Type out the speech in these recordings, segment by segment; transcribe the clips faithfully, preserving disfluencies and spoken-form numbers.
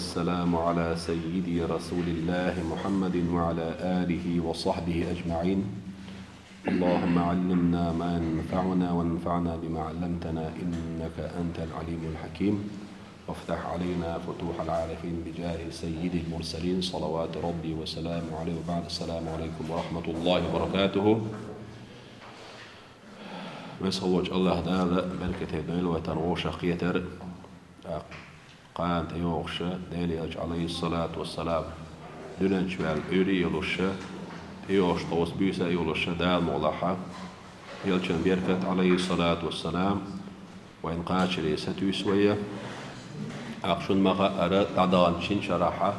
والسلام على سيدي رسول الله محمد وعلى آله وصحبه أجمعين. اللهم علمنا ما ينفعنا وانفعنا بما علمتنا إنك أنت العليم الحكيم. وافتح علينا فتوح العارفين بجاه سيد المرسلين صلوات ربي وسلامه عليه وبعد. السلام عليكم ورحمة الله وبركاته. Веза волчу Аллах Дала беркате дойла вай тхан вовшах кхетар, а, кхана тӀейогӀуша, Делан элча, алейхиссалату вассалам, дуьнен чу ваьлла Ӏуьйре а йолуша, тӀейогӀуш тхо оцу буьйса а йолуша, Дала мукъ лахь, элчан беркат, алейхиссалату вассалам, вайн кхачаре сатуьйсу вай. ТӀаккха шуна ма-хаъара, дӀадаханчу шина шарахь,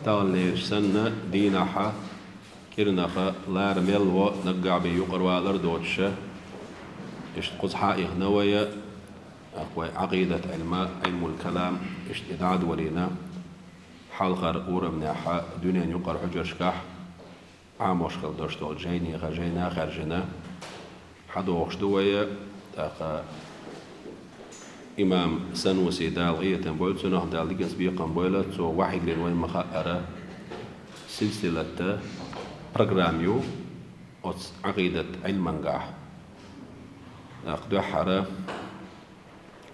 таханлерчу санна, дийнахь, кӀирнах лара мел во, наггахь бен юкъара валар а доцуша, иштта кхузахь а ихна вай, тӀаккха вай Ӏакъидат Ӏилма, Ӏилмул калам, иштта и дӀа а долийна, хьалхара урамехь дуьненан юкъара хьуьжаршкахь Ӏамош хилла долуш долу жайнех, жайна а хаьржина, хьадогӀуш ду вай, тӀаккха имам Сануси, Дала къинхетам бойла цунах, Дала диканца бекхам бойла, цо вахьиглина вай ма-хаъара силсилат, программа ю оцу Ӏакъидат Ӏилмангахь. ТӀаккха дуьххьара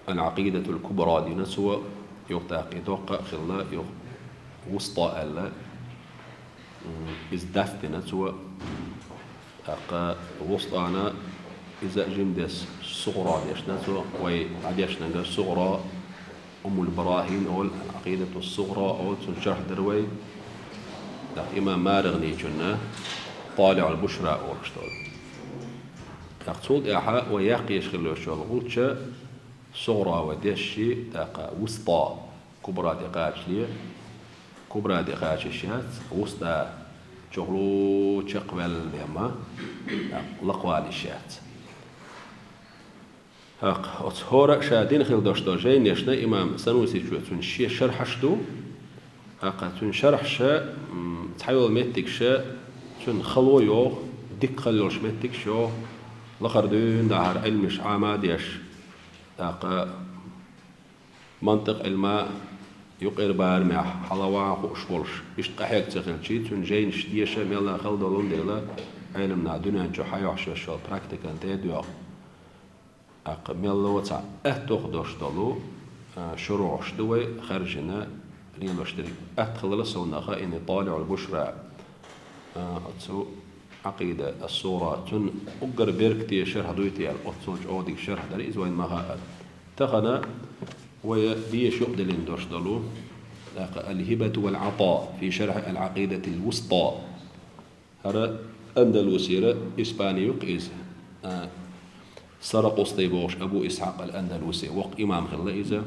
Ал-Ӏакъидатул Кубра дина цо, юха тӀаккха и доккха а хилла, юха Вуста аьлла, м, иза дац дина цо. ТӀаккха Вустана иза а жима деш Сугъра дешна цо, вай дӀадешнарг Сугъра, Уммул Барахин олу, Ӏакъидату Сугъра олу, цунна шархь дара вай. ТӀаккха имам МарагӀничунна ТӀалиӀул Бушра олуш долу. ТӀаккха цул тӀаьхьа вай яккхийш хилла йолуш йолу гӀулча Сугъра вай дешши, тӀаккха Вуста, Кубра тӀе кхачале, Кубра тӀе кхача йиш яц, Вуста чухула чекхваьлла дема, тӀаккха лакхавала йиш яц. ТӀаккха оцу хӀора а ша дина хилла долуш долу жайнешна имам Санусичо цуьнан шен шархьаш ду. ТӀаккха цуьнан шархьаша, м, цхьайолу меттигаш цуьнан хало йогӀу, дика хала йолуш меттигаш йогӀу, лахара дуьйна дахьара Ӏилмаш Ӏама а деш, тӀаккха мантикъ Ӏилма юкъера барамехь хьалаван хууш волуш, иштта къахьега ца хилчи, цуьнан жайнаш деша мелла хала долун дела, Ӏеламнаха дуьнен чу хьайохьуш йолу практикан тӀе а доьгӀу. ТӀаккха мелла а цхьа аьттух долуш долу, а, шурухьаш ду вай хаьржина лелош дерг. Атта хилла совнаха и ТӀалиӀул Бушра, а, оцу Ӏакъида ас-Сугъра, цунна уггар беркате шархь дуй те аьлла, оццул чӀогӀа дика шархь дара иза вайна ма-хаъара. Тахана вай деша юкъадиллина долуш долу, тӀаккха Ал-Хибату вал-Ӏата фи шархьи Ал-Ӏакъидатил Вуста. ХӀара Андалусера, Испани ю-кх иза. А, Саракъустай бохуш, Абу Исхьакъ ал-Андалуси, воккха имам хилла иза.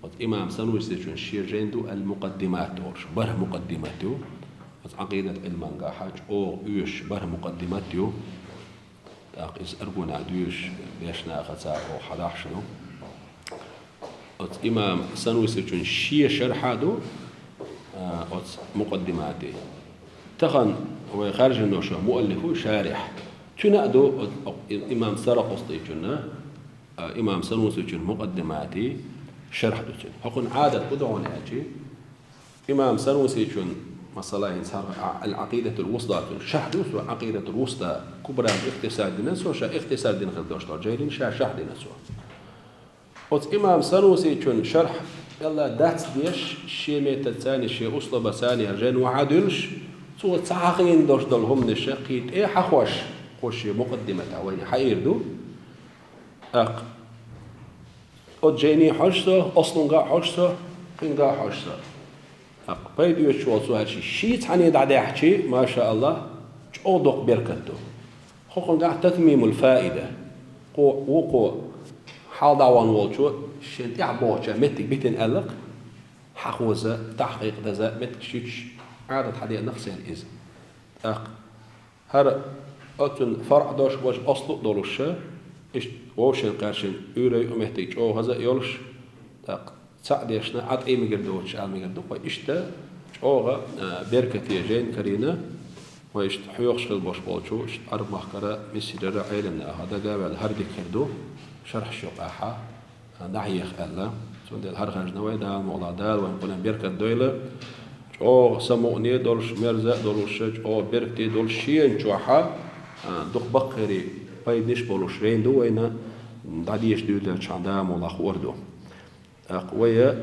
Оцу имам Санусичун шен жайн ду Ал-Мукъаддимат олуш, бархӀ мукъаддимат ю. Оцу Ӏакъидат Ӏилмангахь чӀогӀа оьшуш бархӀ мукъаддимат ю. ТӀаккха иза аргунехь дуьйш беш наха цара оха хьадахьаш ду. Оцу имам Санусичун шен шархьа ду, а, оцу мукъаддимати. Тахана вай хаьржина йолуш йолу муаллифу шарихь. Цуьнан а ду оцу, оцу имам Саракъустичунна, а, имам Санусичун мукъаддимати шархь ду цуьнан. ХӀокхуьнан Ӏадат хӀун ду хьуна аьлчи, имам Санусичун, масала, хӀинца хӀара Ал-Ӏакъидатул Вуста цуьнан шархь ду, цо Ӏакъидатул Вуста Кубран ихтисар дина, цо ша ихтисар дина хилла долуш долу жайнин ша шархь дина цо. Оцу имам Санусичун шархь мелла дац деш, шен методца а, шен услубаца а жайна вахьа дуьллуш, цо ца хьахийна долуш долу хӀуманаш кхин тӀе а хьахош, кху шен мукъаддиматехь вайна хьаийр ду. ТӀаккха оцу жайне хьожуш со, ослунга а хьожуш со, кхинга а хьожуш со. ТӀаккха пайда оьцуш волу цо аьлчи, ший цхьаьний дӀадаьхьчи, маша Аллах, чӀогӀа доккха беркат ду. ХӀокхунгахь Татмимул Фаида. Кхо, вукхо хьалдӀаван волчо шен тӀаьхьа бохуча меттиг битина аьлла-кх, хьахоза, тахькъикъ даза меттигаш юьтуш, Ӏадат хьадеана-кх церан иза. ТӀаккха хӀара оцунна фаръ долуш, важа ослу а долуша, иштта вовшийн кхаьршина уьйрай а меттиг чӀогӀа хаза а йолуш, тӀаккха цхьаъ дешна, Ӏа тӀе мегар доцуш ала мегар ду-кх вай. Иштта чӀогӀа, а, беркате жайна карийна, вай иштта хьоьхуш хила болуш болчу, иштта Ӏарб-махкара, Мисрара Ӏеламнаха дага а ваьлла хӀара дика хир ду, шархьаш юкъахь а, а, дӀахьеха аьлла, Дела хьархаржна вай, Дала мукъалахь, Дала вайн къуьнан беркат дойла. ЧӀогӀа самукъане а долуш, мерза а долуш, чӀогӀа беркате а долуш, шена чохь а, а, дукха баккхийрий пайданаш а болуш жайна ду вайна, дӀадеша дуьйлалчхьана Дала мукъалахь хуур ду. ТӀаккха вай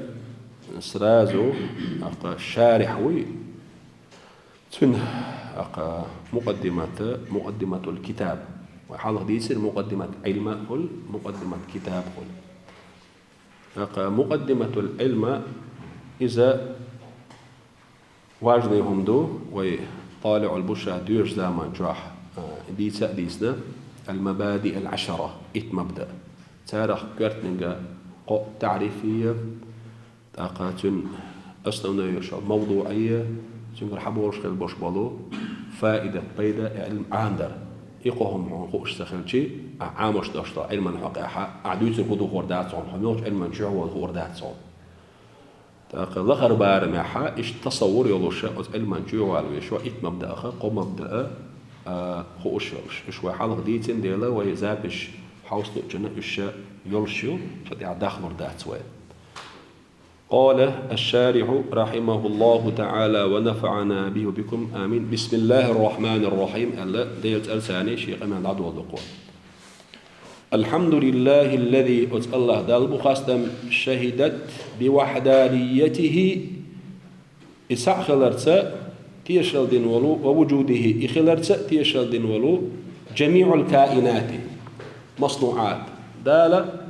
сразу, тӀаккха шарихь вуй, цуьнан, тӀаккха мукъаддимата, мукъаддиматул китаб. Вай хьалха дийцира мукъаддимат Ӏилма а хуьлу, мукъаддимат китаб а хуьлу. ТӀаккха мукъаддиматул Ӏилма, иза важный хӀума ду, вай ТӀалиӀул Бушра доьшучу заман чохь, а, дийца а дийцина, ал-мабади ал-Ӏашара, итт мабда. Царах коьртаниг кхо таӀриф е, тӀаккха цуьнан основной йолуш мавдуӀ е, цуьнгара хьаболуш хила болуш болу фаидат, пайда, Ӏилма Ӏамадар. И кхо хӀума хьуна хууш ца хилчий, ахь Ӏамош долуш долу Ӏилман хьокъехь, ахь дуьйцург хӀун ду хуур дац хьуна, хьо муьлхачу Ӏилман чохь волу хуур дац хьуна. ТӀаккха лахара барамехь, иштта тасаввур йолуш, оцу Ӏилман чохь вала везаш, итт мабдаъах кхо мабдаъ, а, хууш йолуш. Уьш вай хьалха дийцина дела, вай запись хьовсалучунна уьш йолуш ю, цу тӀехь дахлур дац вай. قال الشارح رحمه الله تعالى ونفعنا به وبكم آمين. بسم الله الرحمن الرحيم аьлла, Делан цӀарца шен къамел дӀадолу дукха. الحمد لله الذي, оцу АллахӀ Далла бу хастам, شهدت بوحدانيته, и цхьаъ хиларца тешалла дина волу, ووجوده, и хиларца а тешалла дина волу, جميع الكائنات, маснуӀат. Дала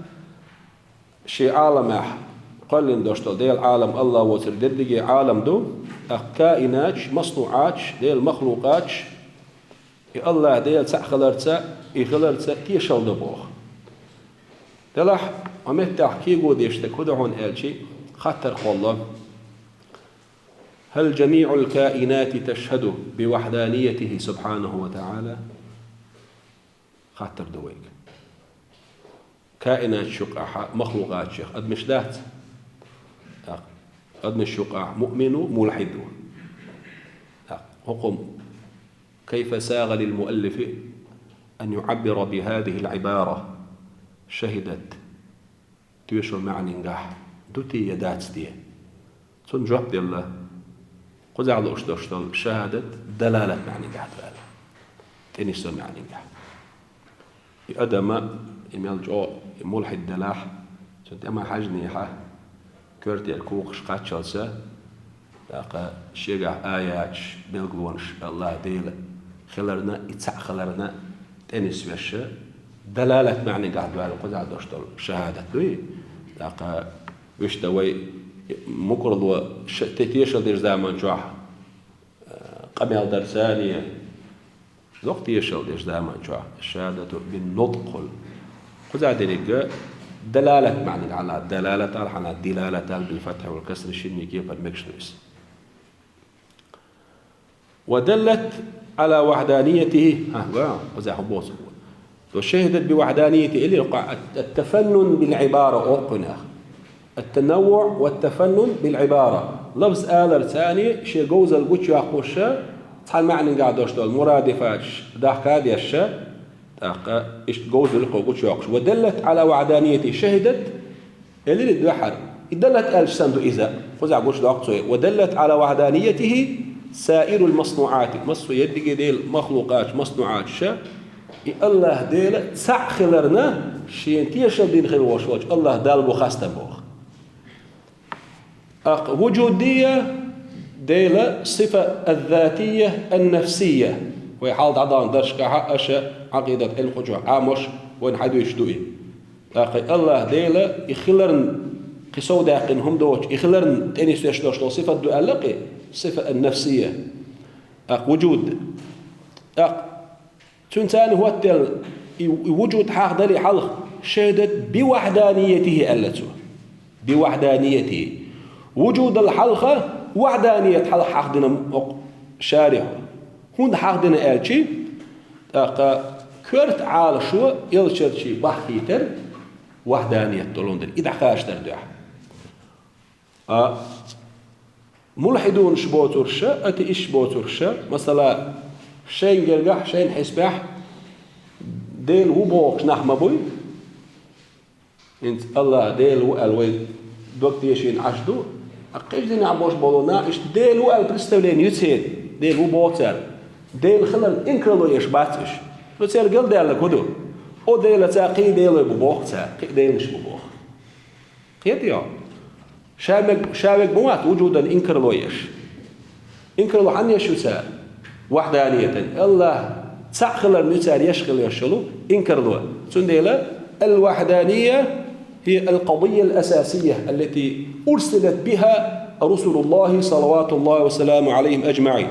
шен Ӏаламехь кхоьллина долуш долу Делан Ӏалам АллахӀ воцург дерриге Ӏалам ду, тӀаккха каинаташ, маснуӀаташ, Делан махлукъаташ, и АллахӀ Дела цхьаъ хиларца, и хиларца тешалла до боху. Делахь, хьо меттехь кего деш дерг хӀун ду хьуна аьлча, хаттар кхолло: هل جميع الكائنات تشهد بوحدانيته سبحانه وتعالى؟ Хаттар ду вайга. Каинаташ юкъахь, махлукъаташ юкъахь адамаш дац? ТӀаккха адамаш юкъахь муъмин ву, мулхьид ву. ТӀаккха хӀокху كيف ساغ للمؤلف أن يعبر بهذه العبارة شهدت. Тоьшалла маьӀнингахь ду те я дац те? Цунна жоп делла, кхузахь лууш долуш долу шахадат далалат маьӀнингахь ду аьлла. ТӀенисо маьӀнингахь. И адама, и мел чӀогӀа, и мулхьид делахь, цунна тӀе ма хьаьжнехьа, коьртера кукхаш кхаччалца, тӀаккха шегахь аяташ, билгалонаш АллахӀ Дела хиларна, и цхьаъ хиларна тӀенисвеш, далалат маьӀнингахь ду аьлла кхузахь долуш долу шахадат дуй. ТӀаккха вуьшта вай мукъарло ш-, те-, тешал деш заман чохь, э, къамел дар царна, доккха тешал деш заман чохь, шахадату бин нутӀкъ хуьлу. Кхузахь деррига далалат маьӀниг хьала, далалат ал хьала, дилалат ал бил фатхьи вал касри шинне кепара мегаш ду иза. Ва даллат ала вахьданиятихи. Ха, ва, кхузахь хӀун боцург ву? То шахидат би вахьданиятихи или кха ат-, ат-тафаннун бил гӀибара оккхунах. Ат-танаввуъ ва ат-тафаннун бил гӀибара. Лафз алар царна шен говзал гучуйоккхуша, цхьана маьӀнингахь долуш долу мурадифаташ дахка а дешша, тӀаккха иштта говзал кхо гучуйоккхуш. Ва даллат ала вахьданиятихи шахидат, элира дуьххьара. И даллат аьлча санна ду иза. Кхузахь гучудоккху цо. Ва даллат ала вахьданиятихи саирул маснуъати. Массо а ерриге Дела махлукъаташ, маснуъаташ, и АллахӀ Дела цхьаъ хиларна, шена тешал дина хила волуш волчу АллахӀ Далла бу хастам боху. Аккха вуджудия Дела сифа аззатия аннафсия. Вай хьал дӀадахна даршкахьа аша Ӏакъидат Ӏилм кху чохь Ӏамош вайна хьадуьйцуш ду и. ТӀаккха и АллахӀ Дела и хиларна кхин сов даьккхина хӀума доцуш, и хиларна тӀенисвеш долуш долу сифат ду аьлла кхин, сифа ан-нафсия. ТӀаккха вуджуд. ТӀаккха цуьнан царна хӀоттаелла и, и вуджуд хьахдале хьалха, шахидат би вахьданиятихи аьлла цо. Би вахьданиятихи. Вуджудал хьалха, вахьданият хьалха хьахдина окху шарихьо. ХӀунда хьахдина аьлчи, тӀаккха коьрта Ӏалашо элчанчий бахкийтар вахьданият долун дара. И дӀакхачдар дуьхьа. А мулхьидунаш боцурша, атеисташ боцурша, масала, шайн гергахь, шайн хьесбехь Дела ву бохуш нах ма буй? ХӀинца АллахӀ Дела ву аьлла вай дог тешийна Ӏаш ду. А кхечу дийнахь болуш болу нах иштта Дела ву аьлла представление ю церан. Дела ву боху цара. Дела хиларна инкарло еш бац уьш. Ну, церан галдаьлларг хӀун ду? О Делаца кхин а делой бу боху цара, кхин а деланаш бу боху. Кхетий хьо? Ша мег-, ша мега ма вац вуджудан инкарло еш. Инкарло хьанна еш ю цара? Вахьданиятан. АллахӀ цхьаъ хиларна ю цара еш хила йиш йолу инкарло. Цундела الوحدانية هي القضية الأساسية التي أرسلت بها رسل الله صلوات الله وسلامه عليهم أجمعين.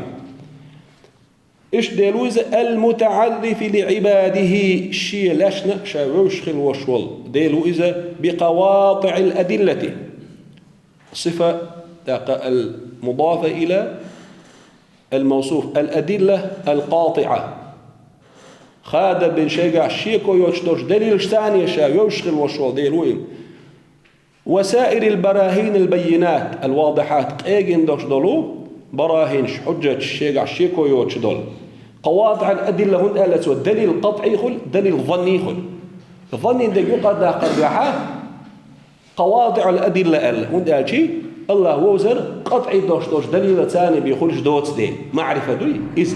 Иштта Дела ву иза المتعرف لعباده, шен лаьшна ша вевзаш хила волуш волу Дела ву иза بقواطع الأدلة. Сифа, тӀаккха المضافة إلى الموصوف الأدلة القاطعة. Хадам бина шайгахь шеко йоцуш долчу далилашца ша вевзаш хила волуш волу Дела ву иза. وسائر البراهين البينات الواضحات, къегина долуш долу барахинаш, хьуджаташ, шегахь шеко йоцуш долу. قواطع الأدلة хӀунда аьлла цо, далил къатӀий хуьлу, далил занний хуьлу. Заннин дерг юкъара даккхар дуьхьа, قواطع الأدلة аьлла, хӀунда аьлча АллахӀ вовзар къатӀий долуш долчу далилаца бен хуьлуш доцу дела, маӀрифа дуй иза.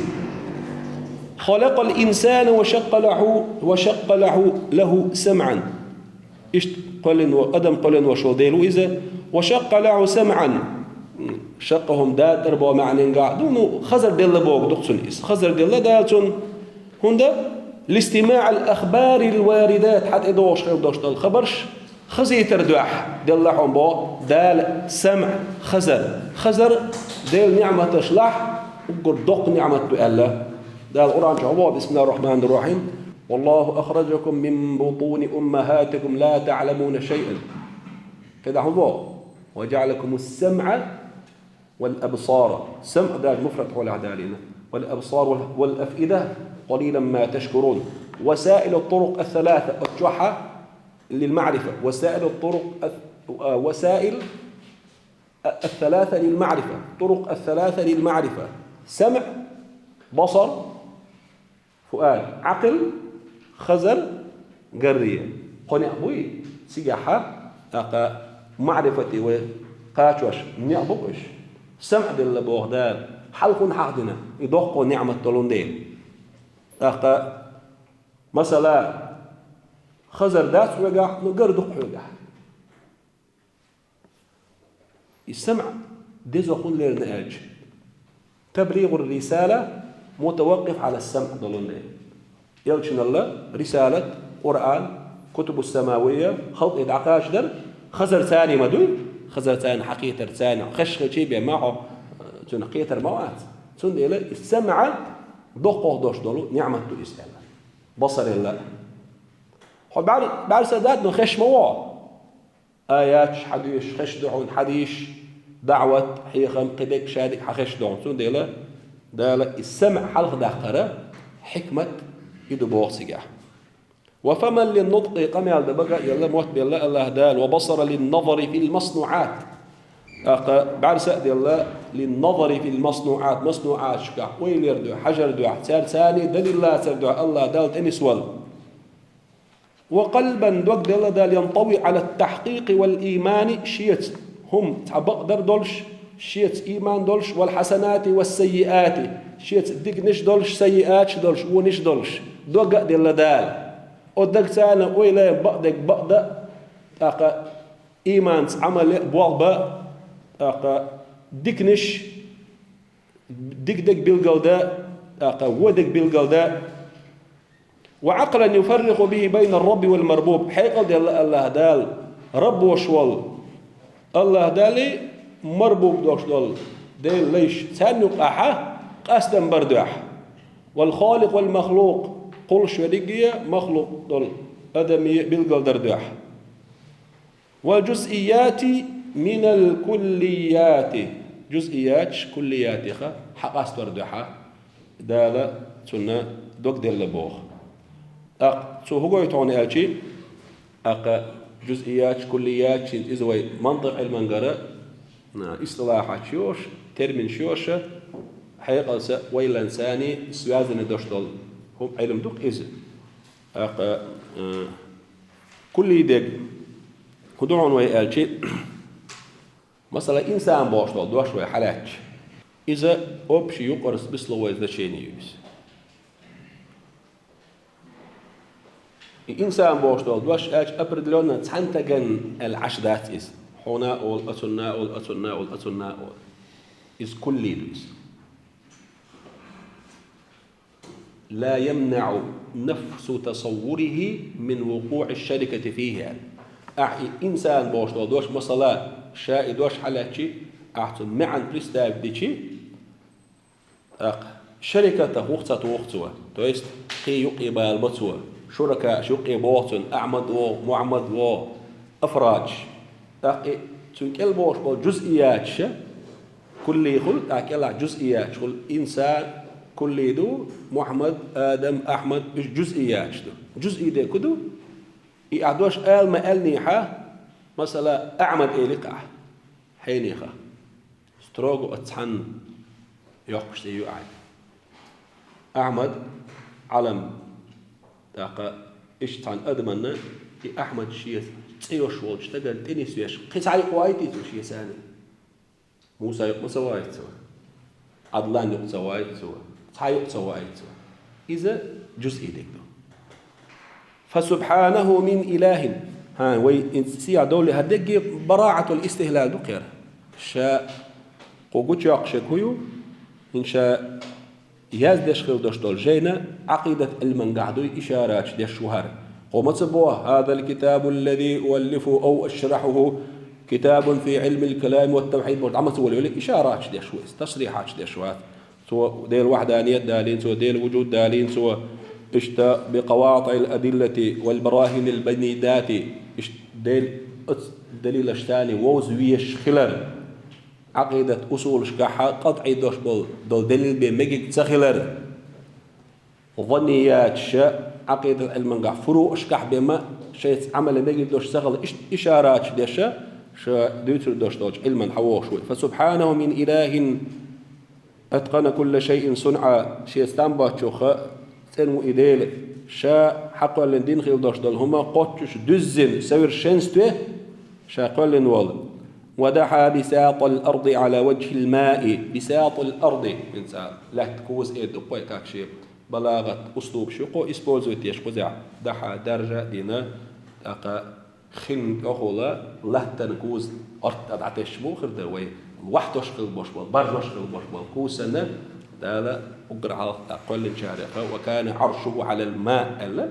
خلق الإنسان وشق له، وشق له، له سمعا. Иштта кхоьллина во-, адам кхоьллина волуш волу Дела ву иза. وشق له سمعا. Шаккъа хӀума датӀар боху маьӀненгахь ду, ну, хазар делла боху ду-кх цунна иза. Хазар делла Дала цунна. ХӀунда? لاستماع الأخبار الواردة, хьан тӀедогӀуш хила долуш долу хабарш хазийтар дуьхьа делла хьуна боху Дала самӀ, хазар. Хазар Делан ниӀматашлахь уггар доккха ниӀмат ду аьлла. Дала Къуръан чохь боху: بسم الله الرحمن الرحيم. والله أخرجكم من بطون أمهاتكم لا تعلمون شيئا. КхидӀа хӀун боху? وجعل لكم السمع والأبصار. СамӀ даже муфрад хьолехь далийна. والأبصار وال-، والأفئدة قليلا ما تشكرون. وسائل الطرق الثلاثة, оцу чохь للمعرفة. وسائل الطرق الث-، آه، وسائل الثلاثة للمعرفة. طرق الثلاثة للمعرفة. سمع، بصر، فؤاد، عقل، خزر، قرية. Кхо некъ буй, цигахь, тӀаккха маӀрифате вай кхачош некъ бу-кх уьш. СамӀ делла боху Дала, хьалха хӀунда хьахдина, и доккха ниӀмат долун дела. ТӀаккха, масала, хазар дац хьоьгахь, ну, гар ду-кх хьоьгахь. И самӀ деза хӀунда лерина аьлча, تبليغ الرسالة متوقف على السمع долун дела. Элчаналла рисалат, Къуръан, кутубу самавия халкъе дӀакхачадар хазарца ма дуй, хазарца хьакхетарца, хезаш хилчий бен ма хьо, цунах кхетар ма вац. Цундела и самӀ доккхох долуш долу ниӀмат ду иза аьлла. Басарелла. Хьо бӀар-, бӀаьрса дац, но хезаш ма ву. Аяташ хьадуьйш, хезаш ду хьуна хьадисаш, даӀват, хьехам, кхидерг, шадерг хьан хезаш ду хьуна. Цундела Дала и самӀ хьалха даккхара хьикмат и ду боху цигахь. وفما للنطق, къамел дан бага а елла, мотт белла АллахӀ Дала, وبصرا للنظر في المصنوعات. ТӀаккха бӀаьрса а делла, للنظر في المصنوعات, маснуӀаташкахь ойла яр дуьхьа, хьажар дуьхьа, цаьрца далил лацар дуьхьа АллахӀ Дала тӀенисвелла. وقلبا, дог делла Дала, ينطوي على التحقيق والإيمان, шеца хӀума цхьа бакъдар долуш, шеца ийман долуш, والحسنات والسيئات, шеца диканаш долуш, сайиаташ долуш, вонаш долуш, дог а делла Дала. О дагца ойла, бакъдерг бакъда, тӀаккха ийманца Ӏамал е болх бан, тӀаккха диканаш, дика дерг билгалдан, тӀаккха вон дерг билгалдан. وعقلا يفرق به بين الرب والمربوب. Хьекъал делла АллахӀ Дала, Рабб волуш волу АллахӀ Далли, Марбуб долуш долу Делан лайш, царна юкъахь къастам бар дуьхьа. والخالق والمخلوق, кхуллуш верриге а, махлукъ долу адаме а билгалдар дуьхьа. والجزئيات من الكليات. Жузъияташ куллиятех хьакъаставар дуьхьа Дала цунна дог делла боху. ТӀаккха цо хӀун гойту хьуна аьлчи, тӀаккха жузъияташ, куллияташ, иза вай мантикъ Ӏилмангара, а, истилахьаташ йош, терминаш йоша, хьекъалца, вайланцани связанный дош долу хӀу-, Ӏилм ду-кх иза. ТӀаккха, а, куллий дерг хӀун ду хьуна вай аьлчи, Масала, инсан бохуш долу дош вай хьалаьцча, иза общий юкъара смысловое значение ю иза. И инсан бохуш долу дош аьлча, определённо цхьана стагана аьлла Ӏаш дац иза. Хьуна а олу, оцунна а олу, оцунна а олу, оцунна а олу. Иза кулли ду иза. لا يمنع نفس تصوره من وقوع الشركة فيه, аьлла. Ахь и инсан бохуш долу дош, масала, ша и дош хьалаьцчи, ахь цунна маьӀна представить дичи, тӀаккха шарикатах вуха ца туху цо, то есть кхин юккъе бала бо цо, шуракааш юккъе боху цунна, Ахьмад вогӀу, Мухьаммад вогӀу, афрадаш. ТӀаккха и цуьнан кӀел бохуш болу жузъияташ, кулли хуьлу, тӀаккха кӀелахь жузъияташ хуьлу, инсан, кулли ду, Мухьаммад, Адам, Ахьмад, уьш жузъияташ ду. Жузъи де ку ду? И ахь дош ала ма аьллинехьа, масала, Ахьмад элира ахь, хьенеха. Строго оцу цхьанна йоккхуш цӀе ю ахьа. Ахьмад, Ӏалам, тӀаккха иштта цхьана адаманна и Ахьмад шен цӀе йолуш волчу стагана тӀе нисвеш, кхин цхьа юкъа ваийтий цо шен цӀенна? Муса юкъа ма ца ваийту цо. Ӏадлан юкъа ца ваийту цо. Цхьа юкъа ца ваийту цо. Иза жузъи дерг ду. فسبحانه من إله. ХӀан, вай сиха довлий, хӀара дерриге бараӀатул истихӀлал ду кхера. Ша кху гучуйоккхуш ерг хӀун ю? ХӀинца ша яздеш хила долуш долу жайна Ӏакъидат Ӏилмангахь дуй, ишараташ деш ву хӀара. Кхо ма ца боху: هذا الكتاب الذي أؤلفه أو أشرحه كتاب في علم الكلام والتوحيد бохуш, дӀа ма ца волавелла, ишараташ деш ву иза, тасрихьаташ деш вац. Цо Делан вахьданият далийна, цо Делан вужуд далийна, цо иштта بقواطع الأدلة والبراهين البينات, иштта Делан оцу далилашца вовза везаш хилар, Ӏакъидат усулашкахь къатӀий долуш болу, долу далил бен мегиг ца хилар, заннияташ Ӏакъидат Ӏилмангахь фуруъашкахь бен ма шайца Ӏамал мегиг долуш ца хилар, иштта ишараташ деш, ша дуьйцур долуш долчу Ӏилман хьан вохуш ву. فسبحانه من إله أتقن كل شيء صنعا, шеца там боцчух цӀена ву и Дела, ша хьакхоьллина дина хила долуш долу хӀума кхоччуш дуьззина, совершенстве ша кхоьллина волу. ودحا بساط الأرض على وجه الماء, بساط الأرض, хӀинца лаьтта куза эр ду кхо, как шен балагӀат услубаш ю кхо использовать деш кхузахь, дахьа, даржа а дина, тӀаккха хин тӀехула латтана куза орта дӀатесча муха хир дара вай, вахьтош хила бош болу, баржош хила бош болу кузанна, Дала уггар хьалха кхоьллинчарех, وكان عرشه على الماء аьлла,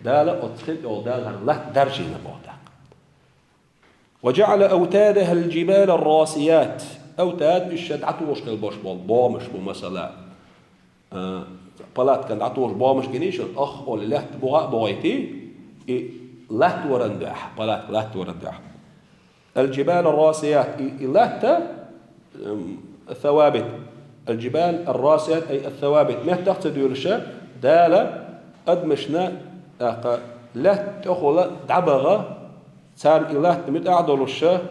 Дала оцу хин тӀехула Дала хӀара латта даржийна боху тӀаккха. وجعل أوتادها الجبال الراسيات, أوتاد уьш ша дӀатухуш хила бош болу бомаш бу, масала, а, палаткан дӀатухуш бомаш гиний шуна, ах олу лаьтта буха а бохуьйтий, и латтаваран дуьхьа, палатка латтаваран дуьхьа. الجبال الراسيات, и, и латта, ам, الثوابت. الجبال الراسيات أي الثوابت. Меттах ца дуьйлуша, Дала адамашна, тӀаккха лаьтта тӀехула дӀабаха, царна и латта муьтӀахь а долуша,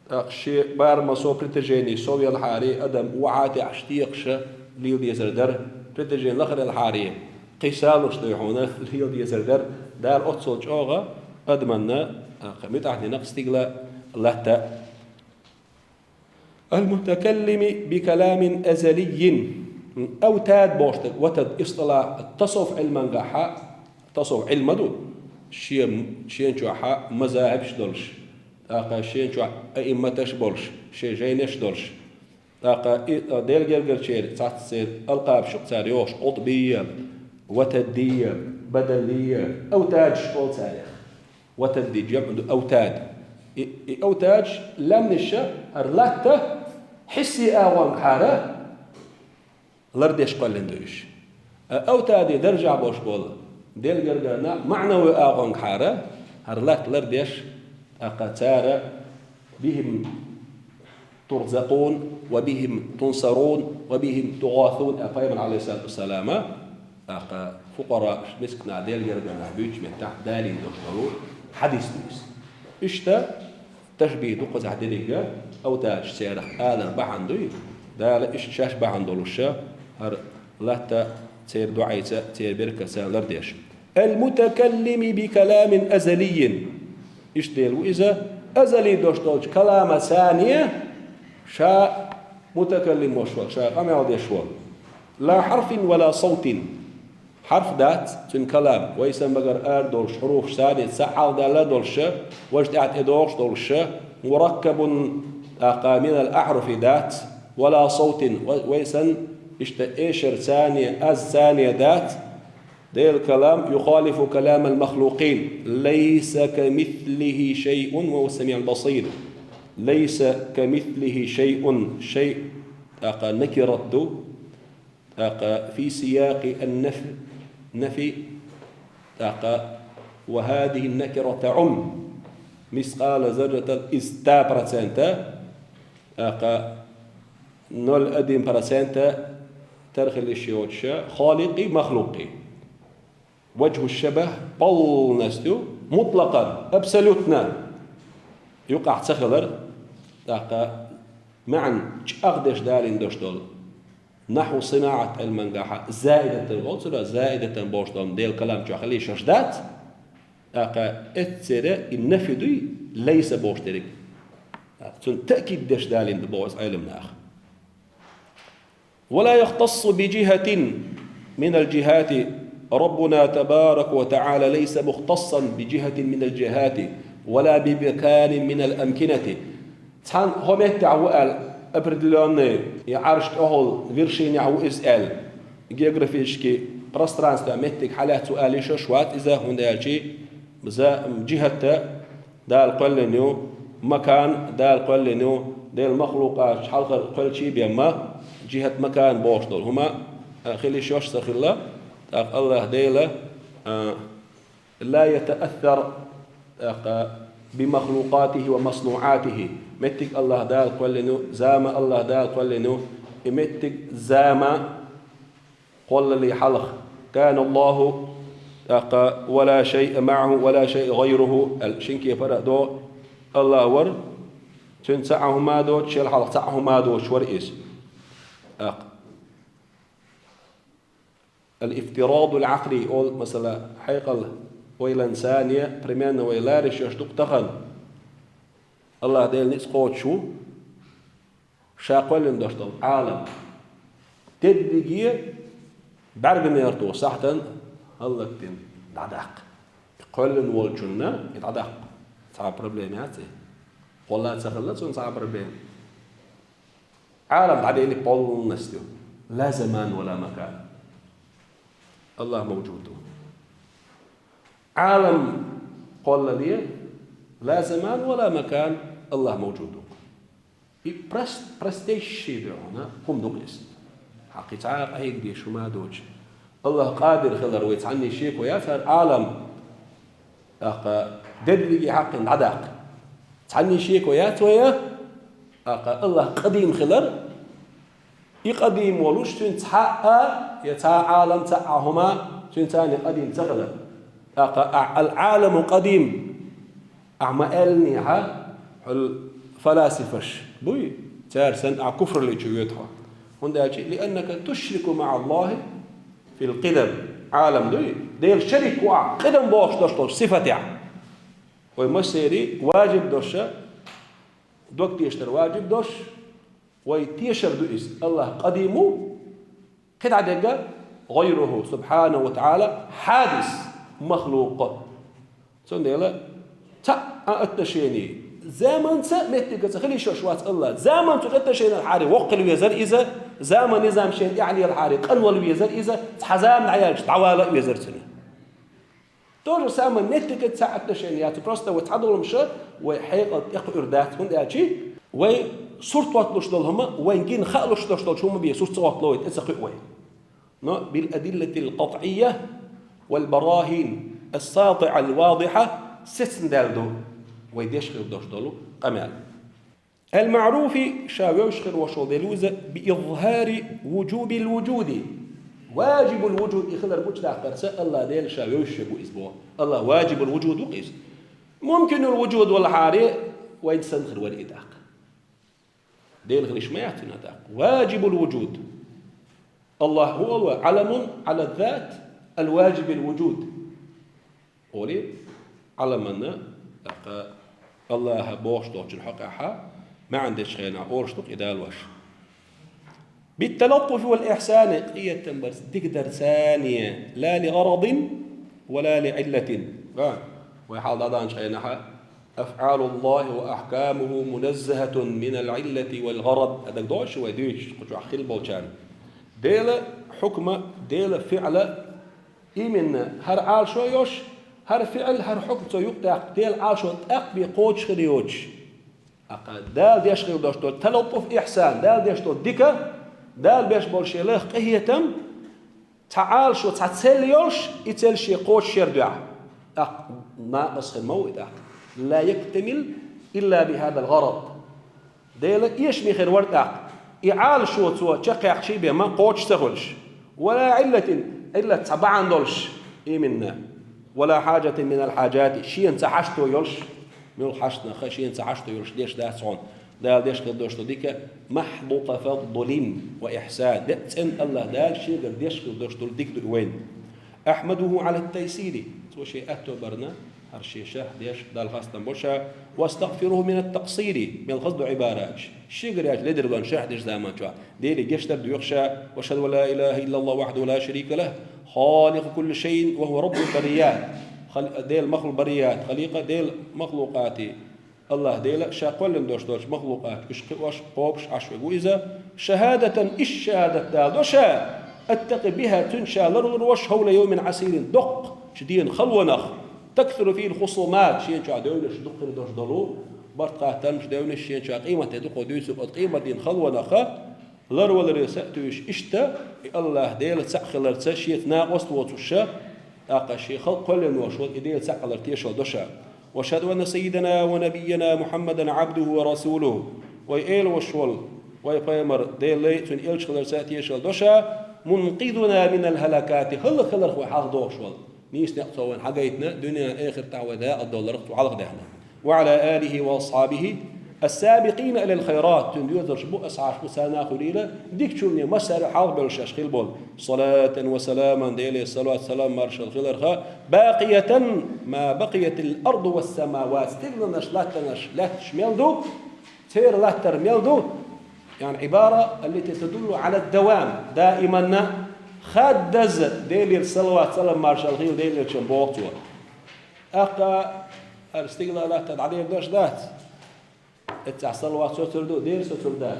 тӀаккха шен барамал со притяжение сов елхьари, адам вахьа а тӀехьаш текхаша лела дезар дара, притяжение лахара елхьари, кхин салуш дай хьуна лела дезар дара, Дала оццул чӀогӀа адаманна, тӀаккха муьтӀахь дина стигала латта. المتكلم بكلام أزلي. أوتاد бохуш дерг, ватад истилахь тасаввуф Ӏилмангахьа, тасаввуф Ӏилма ду, шен, шен чохьа мазахӀибаш долуш, тӀаккха шен чохь аимматаш болуш, шен жайнаш долуш. ТӀаккха и, а, Делан гергарчеран цхьацца церан алкъабаш ю-кх цара йохуш: къутбийя, ватаддийя, бадаллийя, автадаш олу царех. Ватадди жамӀ ду автад. И, и автадаш лаьмнаша хӀара латта хьисси агӀонгахьара лардеш кхоьллина ду уьш. А автади даржехь болуш болу Делан гергара нах маӀнави агӀонгахьара хӀара латта лардеш, тӀаккха цара: بهم ترزقون وبهم تنصرون وبهم تغاثون, а пайхамар, Ӏалайхиссалату вассалама, тӀаккха фукъарааш, мискинаш Делан гергара нах буьйцучу меттехь далийна долуш долу хьадис ду иза. Иштта ташбихӀ ду кхузахь деррига, автадаш церах алар бахьана дуй, Дала иштта шаьш бахьана долуша, хӀара латта церан дуӀайца, церан беркатца лардеш. المتكلم بكلام أزلي. Иштта Дела ву иза, азали долуш долчу калама цане Ша мутакаллим волуш вара, ша къамел деш вара. لا حرف ولا صوت. Хьарф дац, цуьнан калам, вай сан багара ара долуш хьуруфаш санна ца Ӏалдаьлла долуш, важа тӀаьхьа тӀедогӀуш долуш, مركب, тӀаккха من الأحرف дац, ولا صوت, ва-, вай сан иштта эшар санна, аз санна дац, Делан калам يخالف كلام المخلوقين. ليس كمثله شيء وهو السميع البصير. ليس كمثله شيء. شيء, тӀаккха накират ду, тӀаккха في سياق النفي, нафи, тӀаккха وهذه النكرة تعم مثقال ذرة, иза ста процента, тӀаккха ноль один процента тара хила йиш йоцуш, халикъий, махлукъий. وجه الشبه полностью, мутлакъан, абсолютно юкъахь ца хилар, тӀаккха маьӀна чӀагӀдеш далийна долуш долу. نحو صناعة Ӏилмангахьа زائدة олу цунах, زائدة бохуш долу Делан калам чохь хила йиш йолуш дац, тӀаккха эццера и нафи дуй, ليس бохуш дерг. Цунна таъкид деш далийна ду боху иза Ӏелам наха. ولا يختص بجهة من الجهات. ربنا تبارك وتعالى ليس مختصا بجهة من الجهات ولا بمكان من الأمكنة. Цхьана хӀокху меттехь ву аьлла, определённый, я Ӏарш тӀехула вершинехь ву иза аьлла, географически пространстве меттиг хьалаьцна ву аьлла йиш йолуш вац иза, хӀунда аьлча за-, джихӀат Дала кхоьллина ю, макан Дала кхоьллина ю, Делан махлукъаташ хьалхара кхоьллича бен ма, джихӀат, макан бохуш долу хӀума, а, хила йиш йолуш ца хилла, тӀаккха АллахӀ Дела, а, لا يتأثر, тӀаккха, بمخلوقاته ومصنوعاته. Меттиг АллахӀ Дала кхоьллина ю, зама АллахӀ Дала кхоьллина ю, и меттиг, зама кхоллале хьалха. كان الله, тӀаккха, ولا شيء معه ولا شيء غيره аьлла, шина кепара а до, АллахӀ вара, цуьнан цхьа а хӀума доцуш, шел хьалха цхьа а хӀума доцуш вара иза. ТӀаккха الافتراض العقلي олу, масала, хьекъал вайлан санна, примерно вай лариш йолуш ду-кх тахана. АллахӀ Дела ницкъ кхочуш ву, Ша кхоьллина долуш долу Ӏалам дерриге бӀаьрганера туху сахьтана хӀаллакдина дӀадаккха. Кхоьллина волчунна и дӀадаккха цхьа а проблема яц и. Кхолла ца хилла цунна цхьа а проблема. Ӏалам дӀадели полностью. لا زمان ولا مكان. АллахӀ мавжуд ву. Ӏалам кхоллале, لا زمان ولا مكان, АллахӀ мавжуд ву. И прост-, простейший бехьуна хӀума ду-кх иза. Хьан кхин цхьа а къахьега дезаш хӀума доцуш. АллахӀ къадир хилар вай цхьанний шеко яц хӀара Ӏалам. ТӀаккха дерриге хьакхина дӀадаккха. Цхьанний шеко яц вай, тӀаккха АллахӀ къадим хилар, и къадим волуш, цуьнан цхьа а, я цхьа а Ӏалам, цхьа а хӀума, цуьнан царний къадим ца хилар. ТӀаккха ахь العالم القديم ахь ма аьллинехьа, хьуьлла фаласифаш буй, цара санна ахь куфрале чу воьду хьо. ХӀунда аьлча, لأنك تشرك مع الله في القدم. Ӏалам дуй, Делан шерик ву ахь, къидам бохуш долуш долчу сифатехь. Вай массерий важиб долуш, дог тешар важиб долуш, вай тешар ду иза. АллахӀ къадим ву, кхидӀа дерг غيره سبحانه وتعالى حادث, махлукъ. Цундела цхьа а отношение заманца, меттигца хила йиш йолуш вац АллахӀ. Заманца отношение хьаре воккха хила везара иза, заман низам шена тӀехь лелахьаре къанвала везара иза, цхьа зама дӀаяьлча дӀавала а везара цуьнан. То же самое, меттигца цхьа отношение яц, просто вай цхьа долуш, вай хьекъал тӀекхуьур дац, хӀунда аьлча вай сурт хӀотталуш долу хӀума, вайн гина хаалуш долуш долчу хӀума бен сурт ца хӀоттало вай, тӀе ца кхуьу вай. Но بالأدلة القطعية والبراهين الساطعة الواضحة сецна даьлла ду вай деш хир долуш долу къамел. المعروف ша вевзаш хир волуш волу Дела ву иза بإظهار وجوب الوجود. Важибул вужуд и хилар гучудаккхарца АллахӀ Дела ша вевзаш верг ву иза боху. АллахӀ важибул вужуд ву-кх иза. Мумкинул вужуд валахьаре, вайн санна хир вара и тӀаккха. Дела хила йиш ма яц цуьнан тӀаккха. Важибул вужуд. АллахӀ хӀун олу вай? علم على الذات الواجب الوجود. Олий, Ӏаламанна, тӀаккха АллахӀа бохуш долчун хьокъехьа, МаӀан дечу хенахь олуш ду-кх и Дала ваша. بالتلطف والإحسان, къинхетам барца, дика дарца, لا لغرض ولا لعلة. А, вай хьалха дӀадаханчу хенахь, أفعال الله وأحكامه منزهة من العلة والغرض. ДагадогӀу шуна вай дуьйцуш, кху чохь хилла болчарна. Делан хьукма, Делан фиӀла, именно, хӀара Ӏалашо йолуш, хӀара фиӀл, хӀара хьукма цо юкъадаьккхина, Делан Ӏалашо тӀаккха бен кхочуш хир йоцуш. ТӀаккха Дала деш хир долуш долу талаттуф, ихьсан, Дала деш долу дика, Дала беш болу шен лайх къинхетам, цхьа Ӏалашо, цхьа цел йолуш, и цел шен кхочушъяр дуьхьа. ТӀаккха накъас хир ма ву и тӀаккха. لا يكتمل إلا بهذا الغرض. Делан эшаме хир вара тӀаккха. И Ӏалашо цо чекхъяьккхича бен ма кхочуш ца хуьлуш. ولا علة, Ӏиллат цхьа бахьана долуш, именно. ولا حاجة من الحاجات, шена цхьа хьашто йолуш, муьлхха хьаштанах а шена цхьа хьашто йолуш деш дац хьуна. Дала деш хир долуш долу дика, محض تفضل وإحسان. Бекъа цӀена АллахӀ Дала шегара деш хир долуш долу дика ду и вайна. أحمده على التيسير, цо шен аьтто барна, хӀара шен шархь деш, Далла хастам бо ша, وأستغفره من التقصير, мел хаза ду Ӏибараташ. Шегара яьлча ледарлонаш шархь деш заман чохь, Деле гечдар доьху ша, وأشهد أن لا إله إلا الله وحده لا شريك له، خالق كل شيء وهو رب البريات. Хал-, Дела махлу-, барият, халикъа Дела махлукъати. АллахӀ Дела ша кхоьллина долуш долчу махлукъатах уьш кхиош, кхобуш Ӏаш верг ву иза. شهادة, иштта шахӀадат дала до ша, أتقي بها, цуьнца ша ларлур ву ша, حول يوم عسير, доккхачу дийнан халонах. تكثر فيه الخصومات, шена чохь девнаш дукха хир долуш долу, барт-хаттармаш, девнаш, шена чохь къематде дукха дуьйцург, оцу къематдийнан халонах а ларваларе са а туьйсуш, иштта и АллахӀ Дела цхьаъ хиларца шеца накъост воцуш ша, тӀаккха шен халкъ кхоьллина волуш волу и Дела цхьаъ хилар тешалла до ша. وأشهد أن سيدنا ونبينا محمدا عبده ورسوله. Вай эла ваша волу вай пайхамар Делан лай, цуьнан элча хиларца а тешалла до ша, منقذنا من الهلكات, хӀаллакьхиларх вай хьалха дохуш волу. Нийса некъ цо вайна хьагайтина, дуьненан, эхартахь вай дакъа долларх цо хьалха даьхна. وعلى آله وأصحابه السابقين إلى الخيرات, цуьнан доьзалш бу, асхьабаш бу, царна а хуьлийла, дикачунна массара а хьалха бевлла шаьш хила болу. صلاة وسلاما, Деле салават, салам, маршалла хиларх, باقية ما بقيت الأرض والسماوات, стигланаш, латтанаш, лаьтташ мел ду, церан латтар мел ду, يعني عبارة التي تدل على الدوام, даиманна хаддаза Делера салават, салам, маршалла хила Делан элчанна боху цо. ТӀаккха хӀара стигала латта дӀадер даш дац? Эццахь салават соцур ду, дера соцур дац.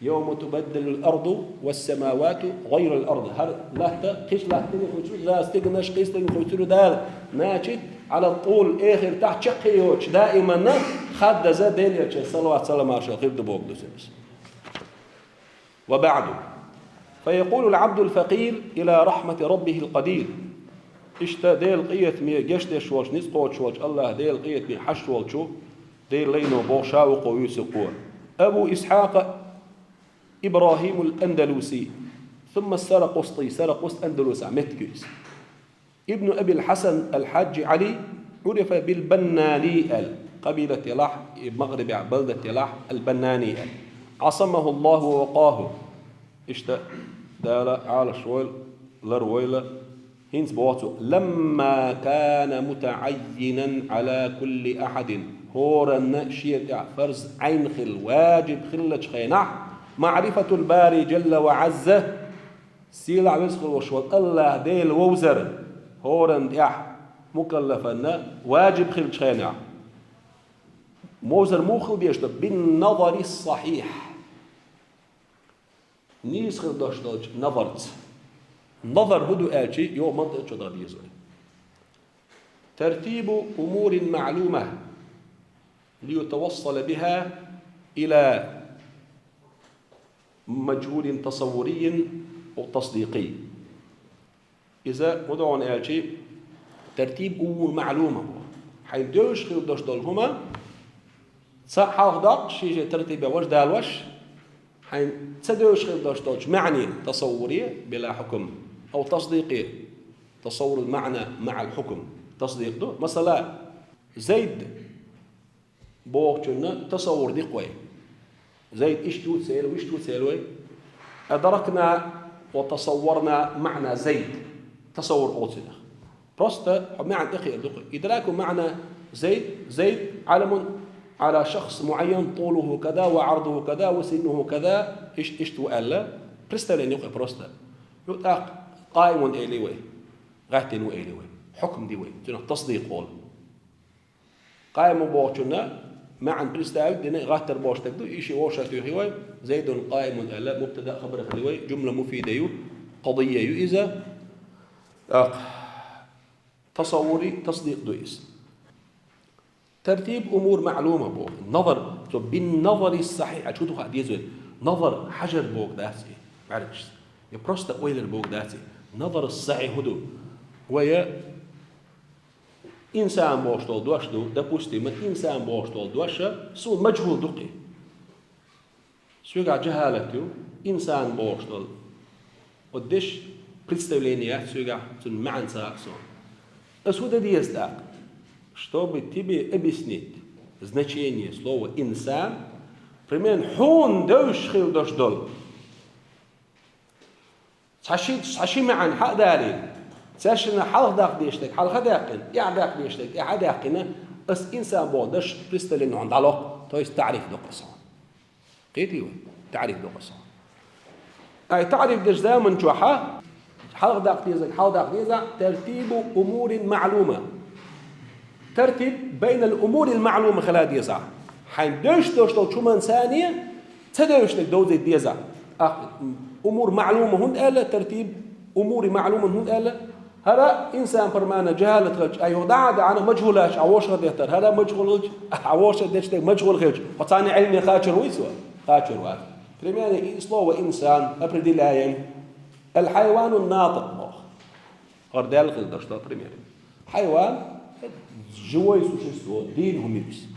يوم تبدل الأرض والسماوات غير الأرض. ХӀара латта кхечу латтанна хуьйцур ду Дала, стигланаш кхечу стигланна хуьйцур ду Дала. Значит, على طول, эхартахь чаккхе йоцуш, даиманна хаддаза Делан элчанна салават, салам, маршалла хир ду бохург ду иза. وبعد، فيقول العبد الفقير إلى رحمة ربه القدير. Иштта Делан къинхетаме гечдеш волчу, ницкъ кхочуш волчу АллахӀ Делан къинхетаме хьашт волчу Делан лайно боху ша вукхо вуьйцург ву. أبو إسحاق إبراهيم الأندلسي، ثم السرقسطي, Саракъуст, Андалусехь меттиг ю иза. ابن أبي الحسن الحاج علي، عرف بالبناني аьлла, къабилат елахь, и МагӀрибехь балдат елахь, البناني аьлла. عصمه الله ووقاه. Иштта Дала Ӏалаш войла, лар войла, хӀинца боху цо: لما كان متعينا على كل أحد, хӀоранна шена тӀехь фарз Ӏайн хилла, ваджиб хиллачу хенахь, معرفة الباري جل وعز, сийлахь веза хилла волуш волу АллахӀ Дела вовзар хӀоранна тӀехь мукаллафанна ваджиб хиллачу хенахь. Вовзар муха хила дезаш ду? بالنظر الصحيح. Нийса хир долуш долчу назарца. Назар хӀун ду аьлча, йо, мантикъ чу дан деза вай. ترتيب أمور معلومة ليتوصل بها إلى مجهول تصوري وتصديقي. Иза хӀун ду аьлча, ترتيب أمور معلومة. Хьайна девзаш хир долуш долу хӀума цхьаъ хьалха доккхуш, шен-шен тартибе важа далош, хьайна ца девзаш хир долуш долчу маьӀне, тасаввуре, بلا حكم, أو تصديقي, تصور المعنى مع الحكم, тасдикъ ду. Масала, Зайд бохучунна тасаввур ди-кх вай. Зайд иштта ву ца эр, ву иштта ву ца эр вай. أدركنا وتصورنا معنى زيد. Тасаввур олу цунах. Просто хьо маьӀна тӀекхиар ду-кх. إدراك معنى زيد, Зайд علم على شخص معين طوله كذا وعرضه كذا وسنه كذا, иш-, иштта ву аьлла, представление йокъе просто. Ю тӀаккха قائم элий вай, гӀаттийна ву элий вай, хьукм ди вай, цунах тасдикъ олу. قائم бохучунна маьӀна представить дина гӀаттар бохуш дерг ду, и ши вовшах туьйхи вай, زيد قائم аьлла, мубтада хабар хили вай, جملة مفيدة ю, قضية ю иза. ТӀаккха тасаввури тасдикъ ду иза. ترتيب أمور معلومة боху. Назар, цо بالنظر الصحيح, а чу ду хаа деза вай. Назар, хьажар боху дац и, бӀаьргашца. Я просто ойлар боху дац и. Назар сахьихь хӀун ду? Вай инсан бохуш долу дош ду, допустим, инсан бохуш долу дош, суна мажхӀул ду кхин. Соьгахь джахалат ю, инсан бохуш долу. Оцу деш представление яц соьгахь, цунна маьӀна ца хаьа суна. Ас хӀун дан деза тӀаккха? Чтобы тебе объяснить значение слова инсан, примерно хьуна девзаш хила дош долу. Цхьа ши, цхьа ши маьӀна хьа а далийна, цаьршинна хьалха даккха дезаш дерг хьалха даьккхина, тӀаьхьа даккха дезаш дерг тӀаьхьа даьккхина, ас инсан боху даш представление хьуна дӀалокху, то есть таӀриф доккху ас хьуна. Кхетий вай? ТаӀриф доккху ас хьуна. Ай, таӀриф деш заман чохь хьалха даккха дезарг хьалха даккха деза, ترتيب أمور معلومة. Тартиб بين الأمور المعلومة хила деза. Хьайн девзаш долуш долчу хӀуманца ца девзаш дерг довзийта деза. ТӀаккха أمور معلومة хӀунда аьлла, ترتيب أمور معلومة хӀунда аьлла? ХӀара инсан пармана джахалат хилча, ай, юха дӀа а даьӀна, мажхӀулаш а вовшах деттара. ХӀара мажхӀул хилча, а вовшах детташ дерг мажхӀул хилча, хьо царна Ӏилме кхачар вуй цо? Кхачар вац. Примерно, и слово инсан определяем. الحيوان الناطق боху. ХӀара Далла хила дош ду, пример. Хьайван, живое существо, дийна хӀума ю иза.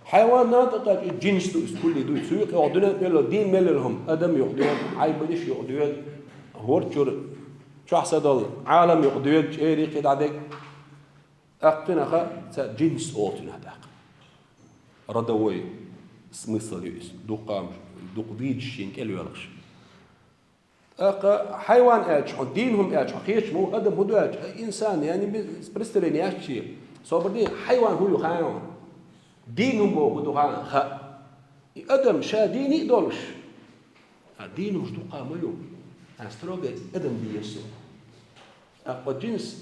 Хьайван натӀакъ аьлча, и джинс ду иза, кулли ду иза. Цу юкъа йолу дуьнен тӀе йолу дийна мел йолу хӀума, адам юкъадоьду, хьайбанаш юкъадоьду, хӀорчуьра чохь са долу Ӏалам юкъадоьду, чӀерий кхидӀа дерг. ТӀаккха цунах ца джинс олу цунах тӀаккха. Родовой смысл ю иза. Дукха, дукха дийцаш шена кӀел йоьлхуш. ТӀаккха хьайван аьлча хьо, дийна хӀума аьлча хьо, кхеча ма ву, адам хӀун ду аьлча, инсан, яъни, би-, представление яц шен. Собар де, хьайван хӀун ю хаьий хьуна? Дийна хӀума боху хӀун ду хаьий хьуна? Хаьа. И адам ша дийна а долуш, а дийна хӀумаш дукха ма ю. А строго адам бен еза со. ТӀаккха джинс,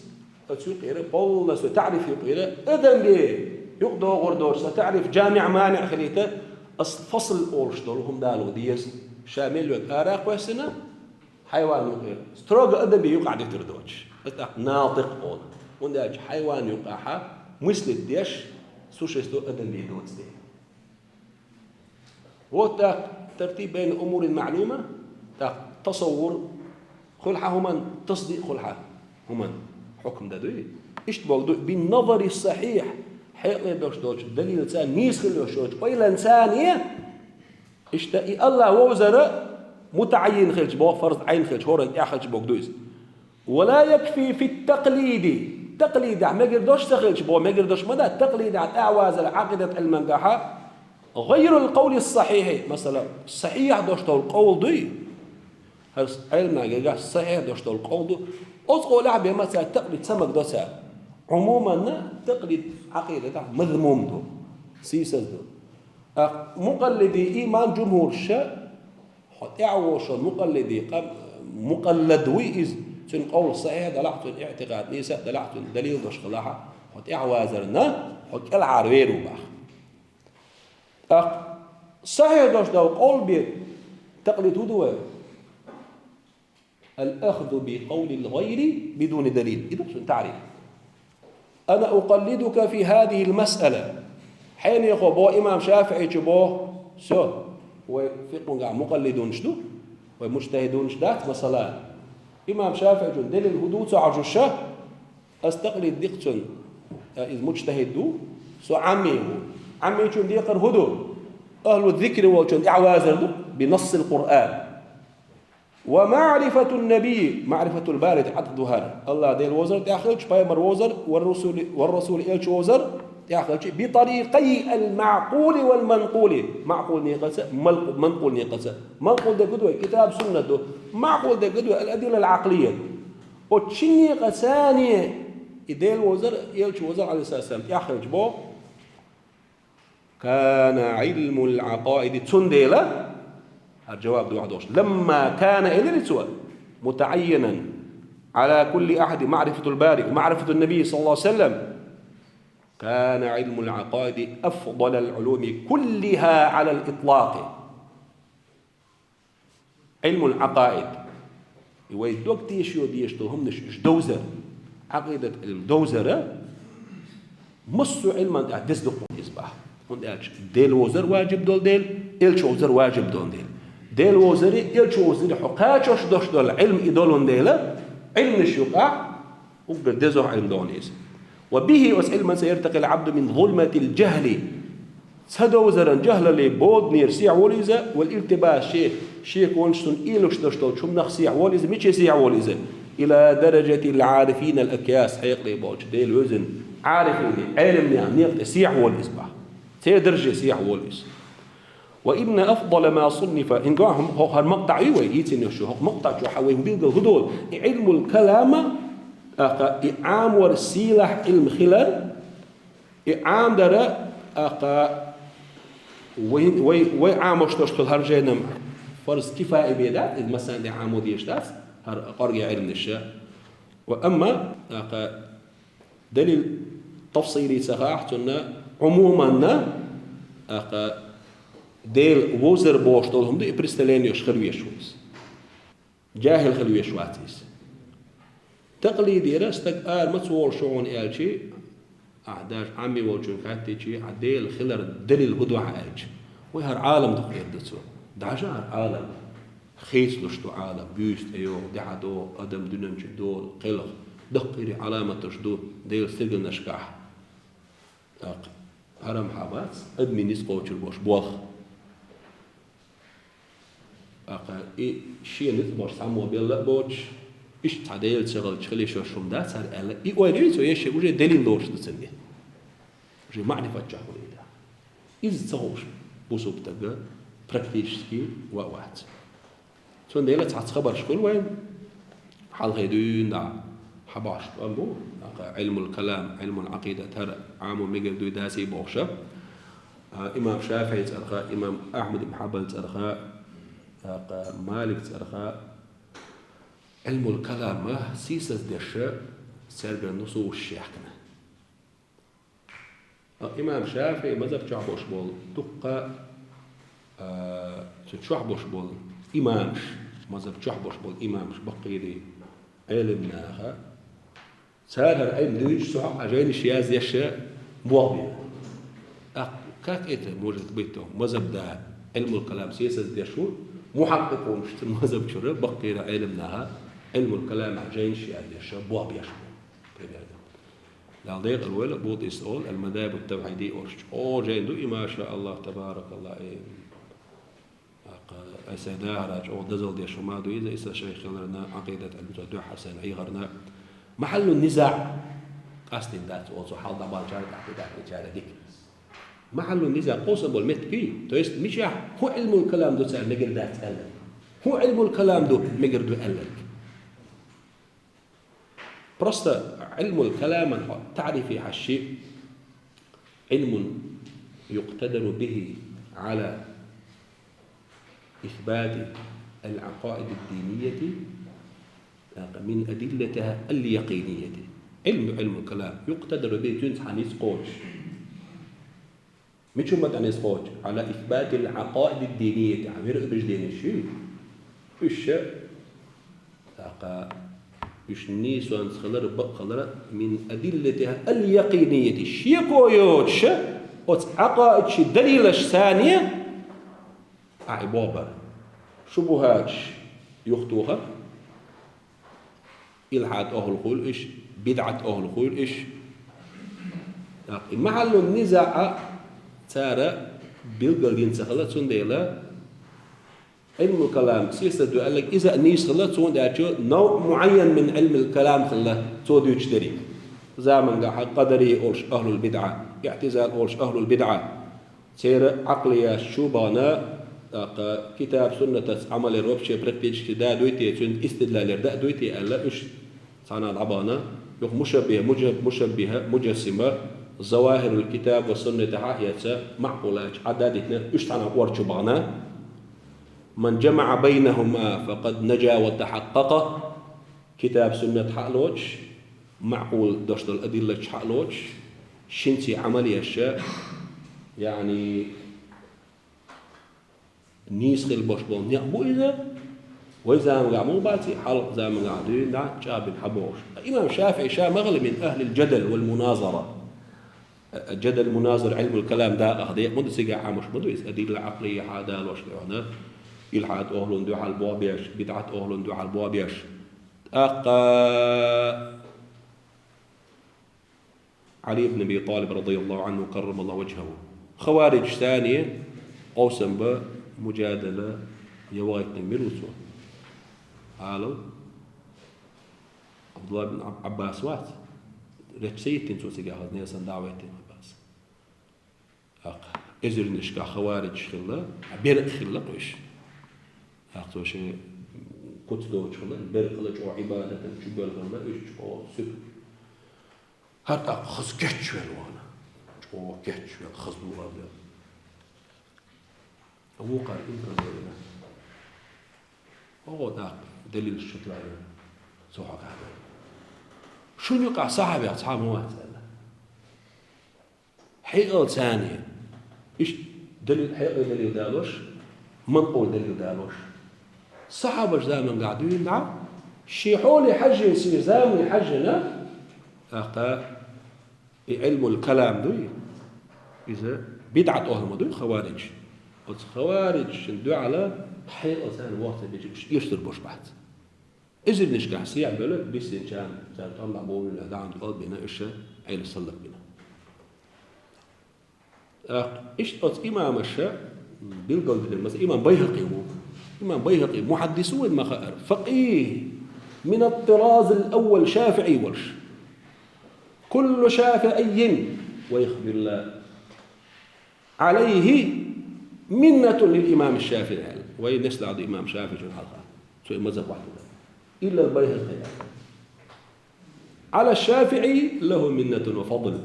оцу юкъера, полностью таӀриф юкъера, адам бен юкъадогӀур доцу сан таӀриф джамиӀ маниӀ хилийта, ас фасл олуш долу хӀума дало деза. Ша мел верг ара а кхоьссина, хьайван юкъера. Строго адам бен юкъахь дитар доцуш. Аса тӀаккха натикъ олу. ХӀунда аьлча хьайван юкъахь мыслить деш существо адам бен доцу дела. Вот так, ترتيب بين أمور معلومة, так, тасаввур хуьлу хьан хӀуман, тасдикъ хуьлу хьан хӀуман, хьукм дан дуй. Иштта боху ду, بالنظر الصحيح, хьекъале долуш долчу далилца, нийса хила йиш йолчу ойланца, иштта и АллахӀ вовзара мутаӀаййин хилча боху, фарз Ӏайн хилча, хӀоранна тӀехь хилча боху ду иза. ولا يكفي في التقليد. Такълидехь мегар долуш ца хилча боху, мегар долуш ма дац, такълидехь тӀаьхьавазар Ӏакъидат Ӏилмангахьа, غير القول الصحيح. Масала, сахьихь долуш долу къовл дуй? ХӀара Ӏилманга гергахь сахьихь долуш долу къовл ду. Оцу къовлехь бен ма ца такълид ца магадо цара. Ӏумуманна, такълид Ӏакъидатехь мазмум ду, сийсаз ду. ТӀаккха мукъаллидийн ийман жумхӀурша, хьо тӀаьхьавогӀуш мукъаллидийн къам-, мукъаллад вуй иза, цуьнан къовл сахьихь далахь, цуьнан иӀтикъад нийса далахь, цуьнан далил долуш хилахь, хьо тӀаьхьавазарна, хьо кӀелхьара вер ву боху. ТӀаккха сахьихь долуш долу къовл бен такълид хӀун ду вай? الأخذ بقول الغير بدون دليل. И ду цуьнан таӀриф. أنا أقلدك في هذه المسألة. Хьенехо боху имам ШафиӀичо боху, всё, вай фикъхӀунгахь мукъаллидунаш ду, вай муджтахӀидунаш дац, масала. Имам ШафиӀичун далил хӀун ду ца хьожуша, ас такълид ди-кх цуьнан, иза муджтахӀид ву, со Ӏамми ву. Ӏаммичун декхар хӀун ду? Ахьлу зикри волчун тӀаьхьавазар ду, بنص القرآن. ومعرفة النبي، معرفة الباري тӀе Ӏатф ду хӀара. АллахӀ Дела вовзар тӀехь хилча, пайхамар вовзар, والرسول، والرسول элча вовзар тӀехь хилча, بطريقي المعقول والمنقول. Маъкъул некъаца, мал-, манкъул некъаца. Манкъул дерг хӀун ду вай? Китаб, суннат ду. Маъкъул дерг хӀун ду вай? الأدلة العقلية. Оцу шин некъаца и Дела вовзар, элча вовзар, Ӏалайхиссалам, тӀехь хилча боху. كان علم العقائد, цундела, хӀара жаваб дуьхьа долуш, لما كان, элира цо, متعينا على كل أحد معرفة الباري ومعرفة النبي صلى الله عليه وسلم, كان علم العقائد أفضل العلوم كلها على الإطلاق. Ӏилмул Ӏакъаид. И вай дог тешо дезаш долу хӀуманаш уьш довзар, Ӏакъидат Ӏилма довзара, массо а Ӏилман тӀехь деза ду хьуна иза боху. ХӀунда аьлча Дела вовзар важиб долу дела, Элча вовзар важиб долу дела. Дела вовзаре, Элча вовзаре хьо кхачош долуш долу Ӏилма и долун дела, Ӏилманаш юкъахь уггар дезох Ӏилма догӀу иза. وبه, оцу Ӏилманца, يرتقي العبد من ظلمة الجهل, ца довзаран, жахӀлаллин боданера сехьа волу иза, والالتباس, шен, шен кончуьнан ийлуш долуш долчу хӀуманах сехьа волу иза, миче сехьа волу иза? إلى درجة العارفين الأكياس, хьекъале болчу Дела вевзина Ӏарифийн, Ӏеламнехан некъа тӀе сехьа волу иза боху. Церан дарже сехьа волу иза. وإن أفضل ما صنف, хӀинца хӀара макътӀа ю вай, йийцина йолуш ю, хӀокху макътӀа чохь вай билггал хӀун долу? И Ӏилмул калама, тӀаккха и Ӏамор сийлахь Ӏилма хилар, и Ӏамдар, тӀаккха вай, вай, вай Ӏамош долуш долу хӀара жайнам фарз кифаи бен дац, иза массарна тӀе Ӏамо дезаш дац, хӀара кӀорге Ӏилманаш. Ва амма, тӀаккха, далил тафсили ца хаахь цунна, Ӏумуманна, тӀаккха, Дела вовзар бохуш долу хӀума ду, и представление йолуш хила везаш ву иза. ЖахӀил хила везаш вац иза. Такълидера стаг ара ма ца волуш ву хьуна аьлчи, ахь даже Ӏамми волчун хаьттичи, ахь Дела хилар далил хӀун ду ахь аьлча, вай хӀара Ӏалам дукха эр ду цо. ДӀажа хӀара Ӏалам. Хийцалуш ду Ӏалам, буьйса тӀейогӀу, дуьхьал догӀу, адам дуьнен чу долу, кхелха, даккхийра Ӏаламаташ ду Делан стигланашкахь. ТӀаккха хӀара-м хьан бац, адамийн ницкъ кхочур болуш болх. ТӀаккха и шен ницкъ болуш цхьаммо белла а боцуш, иштта цхьа Дела ца хилча хила йиш йолуш хӀума дац хӀара аьлла, и ойла ю цо, еш уже далил лоруш ду цуьнан. Уже маӀрифат чохь хуьлу и тӀаккха. Иза ца хууш бусулба стаг практически ван а вац. Цундела цхьацца хабарш хуьлу вайн, хьалхе дуьйна дӀа хьан бахьаш тӀом бу, тӀаккха Ӏилмул калам, Ӏилмул Ӏакъидат хӀара Ӏамо мегар дуй, дац и бохуша. А, имам ШафиӀи цӀарха, имам Ахьмад ибн Хьанбал цӀарха, тӀаккха Малик цӀарха, Ӏилмул калама сийсаздеш цаьргара нусусаш яьхкина. Имам ШафиӀи мазхаб чохь болуш болу дуккха, а, цу чохь болуш болу имамаш, мазхаб чохь болуш болу имамаш баккхийрий, Ӏелам наха, цара хӀара Ӏилма дуьйцуш, цу хьокъехь жайнаш яздеш болх бина. ТӀаккха как это может быть, то мазхаб да, Ӏилмул калам сийсаздеш ву, мухьаккъикъунаш цу мазхаб чуьра баккхийра Ӏелам наха Ӏилмул каламехь жайнаш яздеш болх беш бу. Примерно. Дала декъала войла, бутӀис олу, Ал-Мадаибут Тавхьиди олуш чӀогӀа жайна ду и, ма ша Аллах, табаракаллах, и. ТӀаккха аса дахара чӀогӀа дозалла деш хӀума ду иза, иса шайх хиларна, Ӏакъидат Ӏилман цо дуьххьара сайна Ӏийхарна. Махьаллу низаъ къастийна дац оцу хьал дӀабалчара, тӀаккха, тӀаккха, тӀаккха дика. Махьаллу низаъ къовсам болу меттиг ю, то есть мичахь хӀун Ӏилмул калам ду цара мегар дац аьлла. ХӀун Ӏилмул калам ду мегар ду аьлла. Просто Ӏилмул каламан хьо таърифе хьаьжчи, علم يقتدر به على إثبات العقائد الدينية من أدلتها اليقينية. Ӏилму, Ӏилмул калам, يقتدر به, цуьнца хьан ницкъ кхочуш. Мичу ма тӀе ницкъ кхочу? على إثبات العقائد الدينية, хьан вероубежденеш ю. Уьш ша, тӀаккха, уьш нийсонца хилар, бакъ хилар, من أدلتها اليقينية, шеко йоцуш, оцу Ӏакъаидчийн далилаш санна, ахь и боху бара. Шубухаташ юхатохар, илхьад охьалуш хуьлу уьш, бидӀат охьалуш хуьлу уьш. ТӀаккха и махьаллун низаъ цара билггал дина ца хилла, цундела Ӏилмул калам сийсаз ду аьлларг иза а нийса хилла, цундела цо навъ муӀайян мин Ӏилмул калам хилла, цо дуьйцуш дерриг. Заманахь къадарий олуш ахьлул бидӀа, иӀтизал олуш ахьлул бидӀа. Церан Ӏакълияс чу а бахана, тӀаккха китаб-суннатаца Ӏамал яр вообще практически да а дуй те, цуьнца истидлал яр да а дуй те аьлла, уьш цхьана дӀабахана, юха мушаббиха, мужа-, мушаббиха, муджассима, ЗавахӀирул-китаб ва сунна тӀехьа а эца, маӀкъулача Ӏаддитина, уьш цхьана къорчу бахана. «Ман жамаӀа байнахума факъад нажа ва тахьаккъакъа». Китаб-суннат хьалоцуш, маӀкъул дош долу адиллаташ хьалоцуш, шинций Ӏамал еш, яъни, нийса хила болуш болу некъ бу иза, вай заманахь муха бац и, хьалха заманахь дуьйна чӀагӀбина хьабогӀуш. Имам ШафиӀи ша ма хилла мин ахӀлил жадал вал муназара. Жадал, муназара, Ӏилмул-калам дакъа декъа ма ду, цигахь Ӏамош ма ду иза, адилла Ӏакълия хьадалош дуьхьал, илхьад охӀлун дуьхьал бохбеш, бидӀат охӀлун дуьхьал бохбеш. ТӀаккха Ӏали ибн Аби ТӀалиб, радияллаху Ӏанху, каррамаллаху важхӀаху. Хаварижаш царна къовсам бан, мужадала ян вахийтинарг мила ву цо? Ӏалав? Ӏабдулла ибн Ӏаб-, Ӏаббас вац? Речу ца йиттина цо цигахь, хаза несан дӀа а вайтина Ӏаббас. ТӀаккха эзарнашкахь хаварижаш хилла, беркъа хилла-кх уьш. ТӀаккха цо шен куц доцуш хилла, беркъала чӀогӀа Ӏибадатан чубоьлхуш хилла, уьш чӀогӀа суьпа. ХӀара тӀаккха хаза кечвелла вахана. ЧӀогӀа кечвелла, хаза духар делла. Вукхара инкар дина. Оха тӀаккха далилаш чу тоьхна, цо хьакхаьчна. Шуна юкъахь сахьабех цхьа а ма вац аьлла. Хьекъал царна. Иштта далил, хьекъале далил далош, манкъоле далил далош. Сахьабаш заманахь дуьйна дӀа, шен хьоле хьаьжжина, шен замане хьаьжжина, тӀаккха и Ӏилмул-калам дуй, иза бидӀат охӀла ма дуй хаварижаш. Оцу хаварижашна дуьхьала хьекъал царна вохца бечу уьш эшалур болуш бац. Эзарнашкахь сехьа белла, биссинчарна, царна тӀом бахьа бовлина, даьӀан кӀал бина, уьш Ӏела саллаб бина. ТӀаккха иштта оцу имамаша билгалдина, масала, имам Байхьакъи ву. Имам Байхьакъи мухьаддис ву вайн ма хаара, факъихӀ, мин ат-тиразил аввал шафиӀи волуш. Куллу шафиӀиййин, ва яхфирулла. «Ӏалайхи миннатун лил имам ШафиӀи», аьлла. Вай нислахь ду имам ШафиӀичун хьалха. Цо и мазхӀаб вахьийна. «Иллал Байхьакъи». «Ӏала ШафиӀи лахӀу миннатун ва фадл».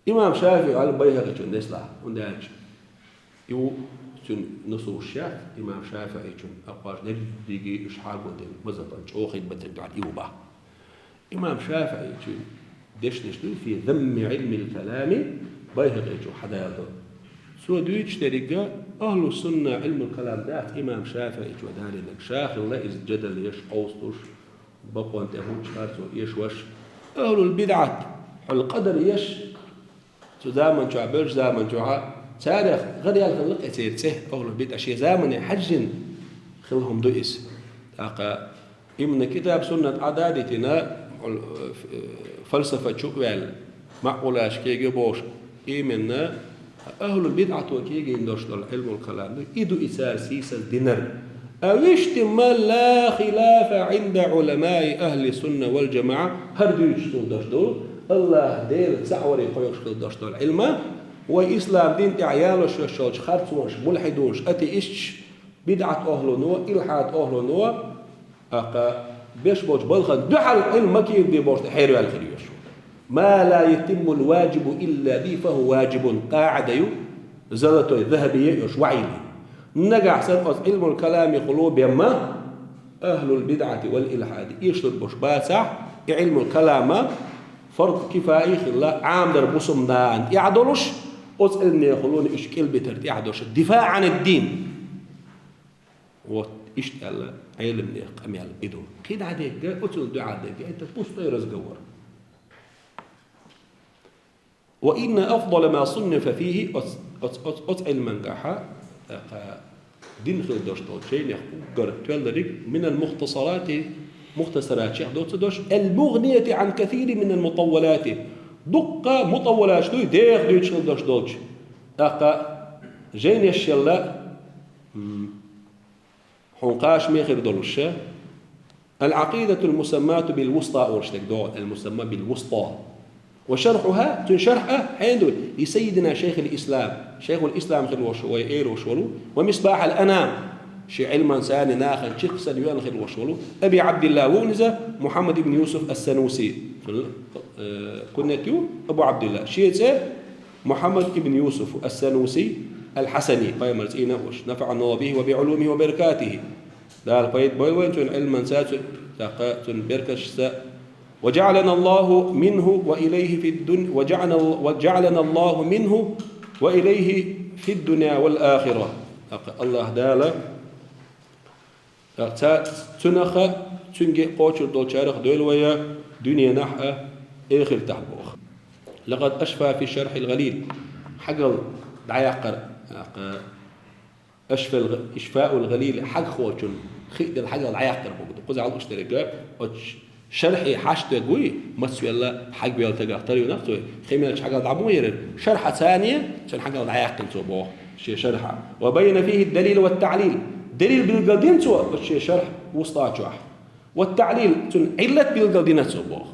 Имам ШафиӀи аьлла Байхьакъичун нислахь, хӀунда аьлча и ву цуьнан нусушех, имам ШафиӀичун, акхаш дерриге уьш хьагулдина, мазхӀабан чӀогӀа хидматан дуьхьал и ву боху. Имам ШафиӀичун дешнаш ду, «Фи замми Ӏилмил калами», Байхьакъичу хьадалла. Цо дуьйцуш деррига, ахӀлу сунна Ӏилмул калам дац имам ШафиӀичо далийнарг. Ша хилла иза жадал еш, къовсалуш, бакъонан тӀе хӀуттуш, харцо эшош. АхӀлул бидӀат, хьуьлла къадар еш, цу заман чохь, боьллачу заман чохь, царех гӀараяьлла хилла-кх и церан цӀе, ахӀлул бидӀа, шен замане хьаьжжина хилла хӀума ду иза. ТӀаккха имамна китаб-суннат Ӏадда а дитина, фальсафа чу а ваьлла, маӀкъулаш кегий бохуш, имамна ахӀлул бидӀато кегийна долуш долу Ӏилмул калам ду, и ду и цара сийсаз динарг. А вуьшта ма ла хилафа Ӏинда Ӏуламаи ахӀли сунна вал жамаӀа, хӀара дуьйцуш хилла долуш долу, АллахӀ Делан цхьаъ варе кхойкхуш хилла долуш долу Ӏилма, вай ислам дин тӀехь ялош йолчу харцонаш, мулхьидунаш, атеисташ, бидӀат охӀлуно, илхьад охӀлуно, тӀаккха беш болчу балхана дуьхьал Ӏилма ма кийра бен бохуш тӀе хьераваьлла хир ю шу. «Ма ла ятиммул ваджибу илла бихӀи, фахӀува ваджибун», къаӀида ю, золотой, захӀабий а йолуш, ваӀийли. Нагахь санна оцу Ӏилмул каламехула бен ма, ахӀлул бидӀати вал илхьади эшалур болуш бацахь, и Ӏилмул калама фард кифаи хилла, Ӏамадар бусалба нахана тӀехь долуш, оцу Ӏилмехула уьш кӀелбитар тӀехь долуш, дифаӀ Ӏанид-дин. Вот, иштта аьлла Ӏеламнехан къамел и ду. КхидӀа дерг, оцунна дуьхьал дерг, это пустой разговор. «Ва инна афдала ма суннифа фихӀи», оц-, оц-, оц-, оцу Ӏилмангахьа, тӀаккха дин хила долуш долчу жайнех уггар тоьллариг, «минал мухтасарати», мухтасаратех доцу дош, «ал-мугӀнияти Ӏан касирин минал мутаввалати». Дуккха мутаввалаташ дуй, деха дуьйцуш хила долуш долчу. ТӀаккха жайнеш елла, м, хьуна кхачаме хир долуш, «Ал-Ӏакъидатул мусаммату бил-вуста» олуш дерг догӀу, «ал-мусамма бил-вуста». «Ва шархьуха», цуьнан шархь а хьенан ду, «ли саййидина шайхил ислам», шайхул ислам хир волуш, вай эр волуш волу, «ва мисбахьил анам». Шен Ӏилманца нахана чирксанна вена хила волаш волу Аби Ӏабдилла ву иза, Мухьаммад ибн Юсуф ас-Сануси. Цуьнан, э, куньят ю Абу Ӏабдилла. Шен цӀе Мухьаммад ибн Юсуф ас-Сануси ал-Хьасани, пайхамар цӀийнан а волуш. نفعنا الله به وبعلومه وبركاته. Дала пайда бойла вайна цуьнан Ӏилманца, цу-, тӀаккха цуьнан беркаташца. وجعلنا الله منه وإليه في الدن-، وجعلنا، وجعلنا الله منه وإليه في الدنيا والآخرة. ТӀаккха АллахӀ Дала, тӀаккха ца-, цунах а, цуьнга кхочур долчарах а дойла вай дуьненахь а, эхартахь а боху. لقد أشفى في شرح الغليل. Хьагал дӀаяккхар, тӀаккха Ашфал-, Ишфаул ГӀалил хьагхочун хи дела хьагал дӀаяккхар боху. Кхузахь лууш дерг, оцу шархье хьашт дерг вуй, мацвелла, хьагвелла тагах тара юнах цо, хи мелча хьагал дӀа мо ярар, шархьа царне, цуьнан хьагал дӀаяьккхина цо боху, шен шархьа. وبين فيه الدليل والتعليل. Далил билгал дина цо, оцу шен шархь вустачохь. والتعليل, цуьнан Ӏиллат билгал дина цо боху.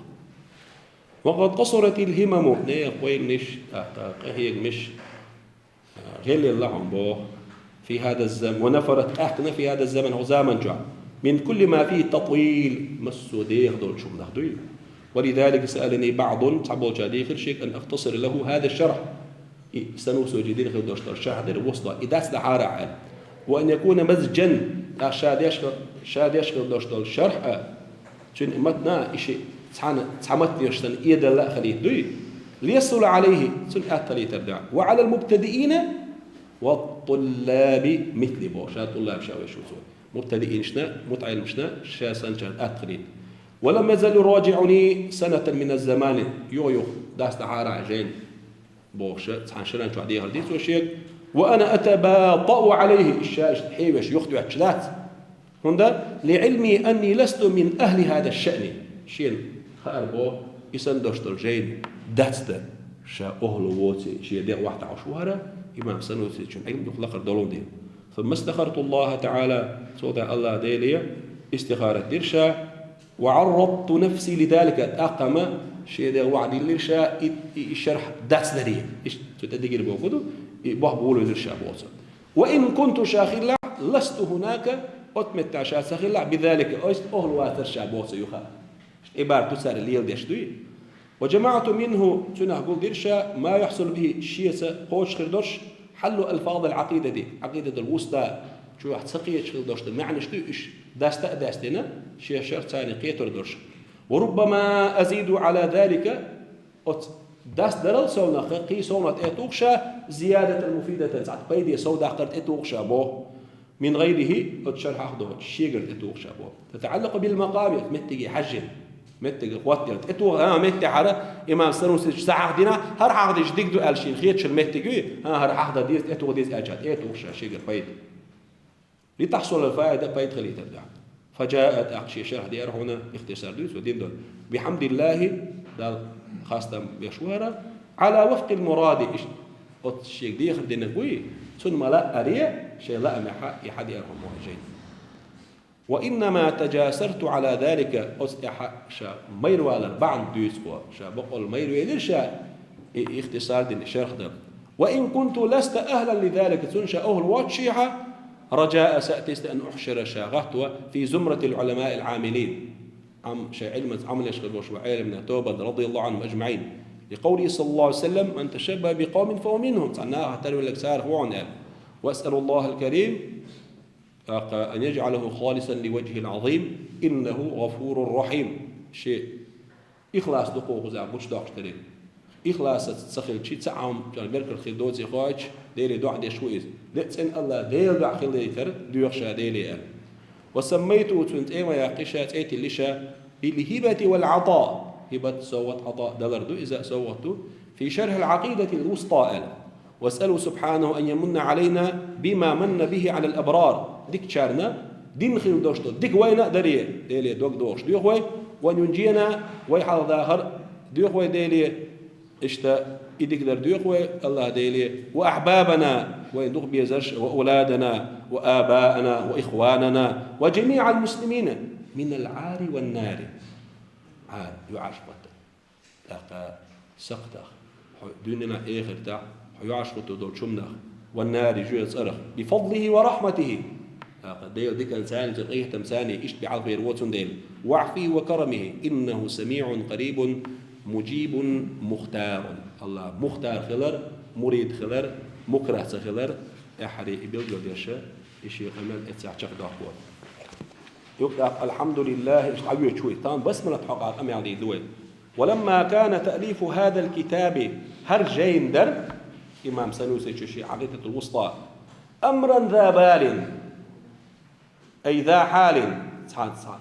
وقد قصرت الهمم, нехан къойланаш, тӀаккха къахьегамаш, гӀелъелла хьуна боху, في هذا الزم-، ونفرت, къаьхкина, في هذا الزمن, хӀокху заман чохь, من كل ما فيه تطويل, массо а деха долчу хӀуманах дуй. ولذلك سألني بعض, цхьаболчара дийхира шега, أن أختصر له هذا الشرح, и Санусига дина хила долуш долу шархь дерг вуста, и дац дахьара аьлла. وأن يكون مزجا, тӀаккха ша деш хила, ша деш хила долуш долу шархь а, цуьнан матна и ши цхьана, цхьа матнаш санна эдалла а хилийта дуй. ليسهل عليه, цунна атта хилийтар дуьхьа. وعلى المبتدئين والطلاب مثلي, боху, ша тӀуллаб ша веш ву цо. Мубтадиинашна, мутаӀаллимашна, ша санначарна атта хилийта. ولم يزل يراجعني سنة من الزمان, юха-юха дац дахьара жайна. Бохуш, цхьана шаран чохь дехар ди цо шега. وأنا أتباطأ عليه, ша иштта хьевеш юхатоьттуш дац. ХӀунда, لعلمي أني لست من أهل هذا الشأن. Шена хаар боху, и санна долуш долу жайна дац дан, ша охӀла воций, шен дегӀ вахьтахьуш ву хӀара, имам Санусичун Ӏилма дукха лакхара долун дина. ثم استخرت الله تعالى, цо тӀаккха АллахӀ Деле истихарат дира ша, وعرضت نفسي لذلك, тӀаккха-м шен дегӀ вахьа диллира ша, и, и, и шархь дац даре. Иштта цу тӀе дигира боху ду, и боху болу вилира ша боцу. وإن كنت, ша хилла, لست هناك, оцу меттехь ша ца хилла, بذلك, оцу охӀла вацара ша боцу юха. Иштта Ӏибарат ду цара леладеш дуй. وجمعت منه, цуьнах гулдира ша, ما يحصل به, шеца кхочуш хир долуш, حل ألفاظ العقيدة, Ӏакъидатал вуста чохь ца кхеташ хила долуш ду, маьӀнаш ду уьш, даста а даьстина, шен шархь царна кхетар долуш. وربما أزيد على ذلك, оцу дастдарал совнах, кхин совнах тӀе тухуш ша, زيادة مفيدة, цхьа пайде сов даккхар тӀе тухуш ша боху. من غيره, оцу шархьах доцуш, шегара тӀе тухуш ша боху. تتعلق بالمقام, меттиге хьаьжжина. Меттиге хӀоттаелла. ТӀе туху, а, меттехьара, имам Санусича ца хьахдина, хӀара хьахдича дика ду аьлла шена хеташ хилла меттиг юй, а, хӀара хьахда деза, тӀе туха деза аьлча, тӀе тухуш ша шегара пайда. لتحصل الفائدة, пайда хилийтар дуьхьа. فجاء, тӀаккха шен шархь деара хьуна, ихтисар дуй цо дина долу. بحمد الله, Далла хастам беш ву хӀара, على وفق المراد, иштта оцу шега дехар динарг вуй, цунна ма-лаъаре, шайн лаамехьа и хьадеара хьуна боху жайна. وإنما تجاسرت على ذلك, оцу тӀехь ша майра валар бахьана дуьйцу кхо, ша бакъволла майра велира ша, и ихтисар дина, и шарх дан. وإن كنت لست أهلا لذلك, цунна ша охӀла воццушехьа, رجاء, сатийсина, أن أحشر, ша гӀатто, في زمرة العلماء العاملين. Ӏам-, шайн Ӏилманца Ӏамал еш хир болуш ву Ӏеламнех тобанна, رضي الله عنهم أجمعين. لقوله صلى الله عليه وسلم: من تشبه بقوم فهو منهم. Цхьа нахах тарвелларг царах ву хьуна аьлла. وأسأل الله الكريم, тӀаккха, أن يجعله خالصا لوجهه العظيم إنه غفور رحيم. Шен ихлас ду кху кхузахь гучудоккхуш дерриг. Ихласаца ца хилчи, ца Ӏам-, чӀогӀа беркат хир доций хоуьйтуш, Деле доӀа деш ву иза. Де а цӀена АллахӀ Делан доӀа хилийтар доьху ша Деле аьлла. وسميته, цуьнан цӀе ма яьккхи ша, цӀе тиллира ша, بالهبة والعطاء. Хибат, совгӀат, Ӏатаъ, далар ду иза, совгӀат ду. في شرح العقيدة الوسطى аьлла. وأسأله سبحانه أن يمن علينا بما من به على الأبرار. Дикачарна дина хила долуш долу дика вайна а даре, Деле дог дохуш доьху вай, وأن ينجينا, вай хьалха дахар доьху вай Деле, иштта и дика дар доьху вай АллахӀ Деле, وأحبابنا, вайн дукха безарш, وأولادنا وآباءنا وإخواننا وجميع المسلمين من العار والنار. Ӏар, юьхьӀаьржа баттал. ТӀаккха сакхтах, хьо дуьненахь, эхартахь, хьо юьхьӀаьржа хӀуттур долчу хӀуманах, والنار, жоьжахатин цӀарах, بفضله ورحمته. ТӀаккха Делан диканца, цуьнан къинхетамца иштта баьлла вер ву цундела. وعفوه وكرمه إنه سميع قريب مجيب مختار. АллахӀ мухтар хилар, мурид хилар, мукрахь ца хилар, тӀаьххьара и билгалдеш, и шен къамел эццахь чекхдоккхур. Юкъа тӀаккха, алхьамдулиллахӀ, иштта Ӏавоьдуш ву, тахана басмалат хьокъехь къамел дийр ду вай. ولما كان تأليف هذا الكتاب, хӀара жайна дар, имам Санусичо шен Ӏакъидатул-Вусла, أمرا ذا بال أي ذا حال, цхьа, цхьа,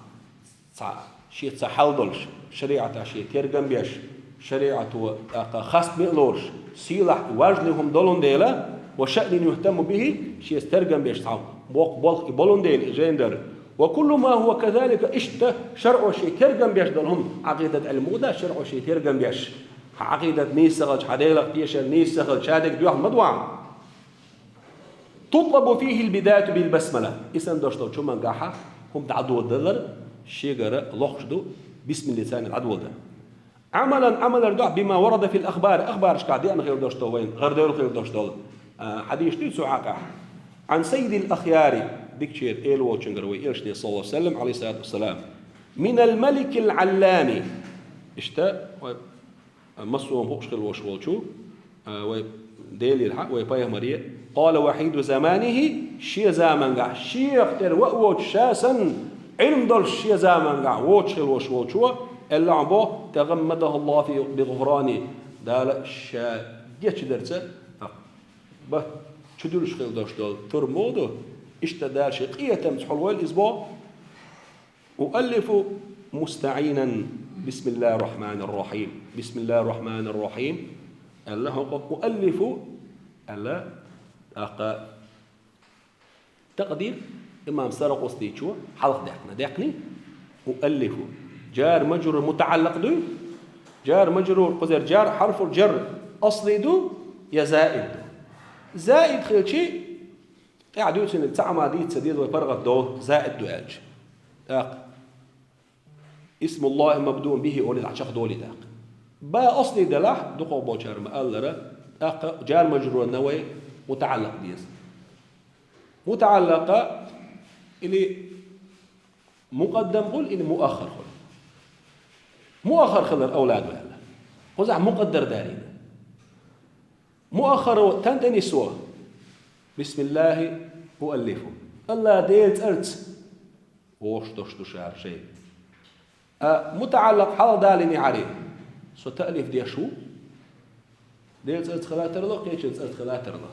цхьа, шен цхьа хьал долуш, шариӀатах шен тергам беш, шариӀато тӀаккха хастаме а лоруш, сийлахь важный хӀума долун дела, وشأن يهتم به, шеца тергам беш цхьа боккха болх и болун дела, и жайна дар. وكل ما هو كذلك, иштта шарӀо шен тергам беш долу хӀума, Ӏакъидат Ӏилма ма ду шарӀо шен тергам беш. Хьан Ӏакъидат нийса ца хилча, хьан Делах тешар нийса ца хилча, шадерг дуьхьал ма ду хьан. تطلب فيه البداية بالبسملة. И санна долуш долчу хӀумангахь хӀума дӀадоладалар шегара лохуш ду, бисмиллица дӀадоладар. عملا, Ӏамалар ду бисмиллица, بما ورد في الأخبار, ахбарашкахь деана хила долуш долу вайн, гӀардевлла хила долуш долу, а, хьадисаш дуй цу хьакъехь. عن سيد الأخيار, дикачеран эла волчуьнгара, вайн элчане, صلى الله عليه وسلم, عليه الصلاة والسلام. من الملك العلام. Иштта, вай массо а хӀума хууш хила волуш волчу, а, вай Делера хьа, вай пайхамаре, قال وحيد زمانه, шен замангахь, шех тера ван а воцуш, ша санна Ӏилма долуш шен замангахь воцуш хила волуш волчо, аьлла хьуна бо, تغمده الله في، بغفرانه, Дала ша гечдарца, а, ба, чудуьллуш хила долуш долу тур ма ду, иштта Дала шен къинхетамца хьулвойла иза бо. أؤلف مستعينا بسم الله الرحمن الرحيم. بسم الله الرحمن الرحيم. Аьлла хьо-, أؤلف, аьлла, тӀаккха такъдир имам Саракъустичо хьалха даьккхина. Даьккхиний? أؤلف. Джар-маджрур мутаӀаллакъ дуй? Джар-маджрур, кхузара джар, хьарфул джар асли ду, я заид ду? Заид хилча, тӀаьхьа дуьйцург цхьа а ма дийца деза вай паргӀат до, заид ду аьлча. ТӀаккха اسم الله مبدوء به олий дӀа чекхдолий тӀаккха. Ба асли делахь, дукхахболчара ма-аллара, тӀаккха джар-маджрурна вай мутаӀаллакъ деза. МутаӀаллакъ или мукъаддам хуьлу, или муаххар хуьлу. Муаххар хилар авла ду аьлла. Кхузахь мукъаддар дарийна. Муаххар тӀе нисво. بسم الله أؤلف. АллахӀ Делан цӀарца вовшах долуш ду ша шайга. А мутаӀаллакъ хьалха далийна хьарий, со таълиф деш ву, Делан цӀарца хила тарло, кхечун цӀарца хила тарло.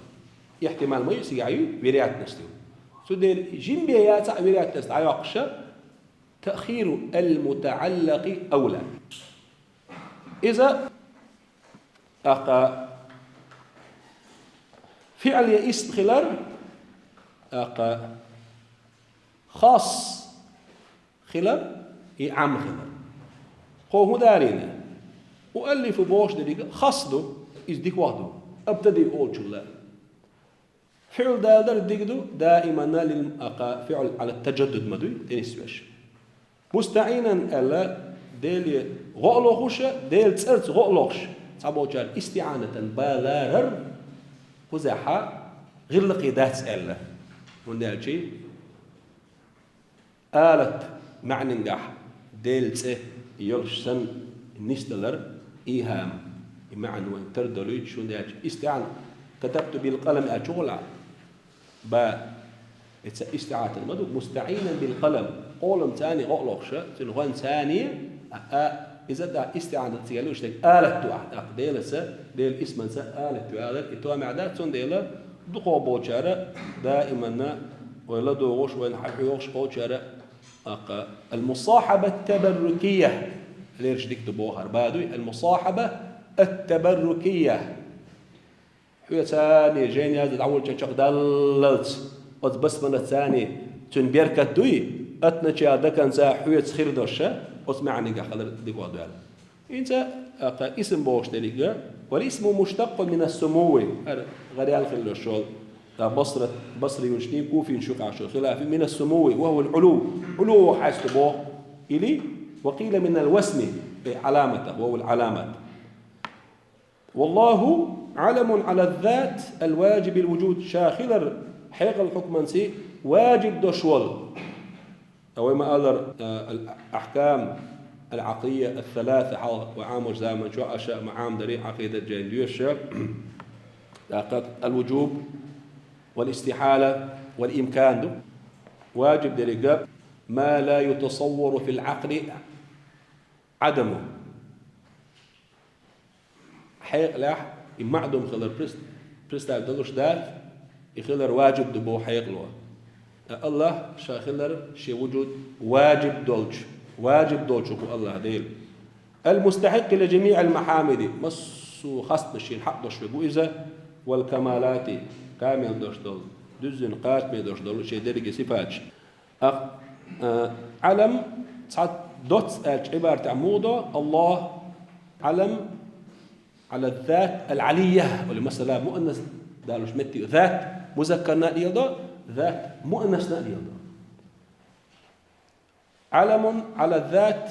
Ихьтимал ма ю, цигахь ю, вероятность ю. Цундела жима бен яцахь а вероятность дӀайоккхуш, تأخير المتعلق أولى. Иза, тӀаккха, фиӀл я исм хилар, тӀаккха, хас хилар, и Ӏам хилар. Кхо хӀун далийна? أؤلف бохуш дерг хас ду, иза дика ваха ду, абтади олучул а. ФиӀл далар дика ду, даиманна лил акъа фиӀл Ӏала таджаддуд ма дуй, тӀе нисвеш. مستعينا аьлла, Деле гӀо а лохуш, Делан цӀарца гӀо а лохуш, цхьаболчара истиӀанатан ба ларар, кхузахь гӀиллакхе дац аьлла. ХӀунда аьлча алат маьӀнангахь Делан цӀе йолуш санна нисдалар, ийхьам, и маьӀна вайн тардалуьйтуш, хӀунда аьлча истиӀана, كتبت بالقلم аьлча гӀо лахь. Ба, эца истиӀанатан ма ду, مستعينا بالقلم, къоламца гӀо а лохуш, цуьнан гӀонца, а, а, иза да истиӀанат цига луш дерг алат ду ахь, тӀаккха Делаца, Делан исманца алат ю алар, и томехь дац, цундела дукхахболчара даиманна вай ладугӀуш, вайна хьахьоьхуш болчара, тӀаккха, المصاحبة التبركية, лераш дика ду бохар ба дуй, المصاحبة التبركية. Хьоьца цхьаьна жайна яздан дӀаволча чекхдаллалц, оцу басмалаца цуьнан беркат дуй, от начала до конца хьоьца хир долуш, оцу маьӀнигахь хилар дика ваха ду аьлла. ХӀинца, тӀаккха, исм бохуш дерг, والاسم مشتق من السمو, хӀара гӀараяьлла хилла йолуш йолу, тӀаккха, Басра, басрийшний, куфийшний юкъахь йолу хилаф, من السمو وهو العلو, Ӏулу хьаьста боху, или, وقيل من الوسم, أي علامة, وهو العلامة. والله علم على الذات الواجب الوجود, ша хилар хьекъал хьукманца Ваджиб долуш волу. Ткъа вай ма-аллара, а, ал-ахькам ал-Ӏакълия ас-саласа хьалха вай Ӏамочу заманчохь аша ма-Ӏамадаре, Ӏакъидат жайна доьшуш. ТӀаккха ал-вуджуб, вал-истихьала, вал-имкан ду. Ваджиб дерг ма ла ютасаввару фил-Ӏакъли Ӏадаму. Хьекъалехь и маӀдум хилар прес-, представить далуш дац, и хилар ваджиб ду боху хьекъало. Ткъа АллахӀ Ша хилар, Шен вуджуд ваджиб долчу, ваджиб долчух ву АллахӀ Дела. Ал-мустахьикъи ли жамиӀил махьамиди, массо а хастамаш Шена хьакъ долуш верг ву Иза, вал камалати, камел долуш долу, дуьззина кхачаме долуш долу Шен дерриге сифаташ. Ах, а, Ӏалам цхьа доцца аьллачу Ӏибаратехь муха до, АллахӀ Ӏалам Ӏала зат ал-Ӏалийя, или масала муаннас далуш метте зат музаккарна а леладо, зат муаннасна а леладо. Ӏаламун Ӏала зат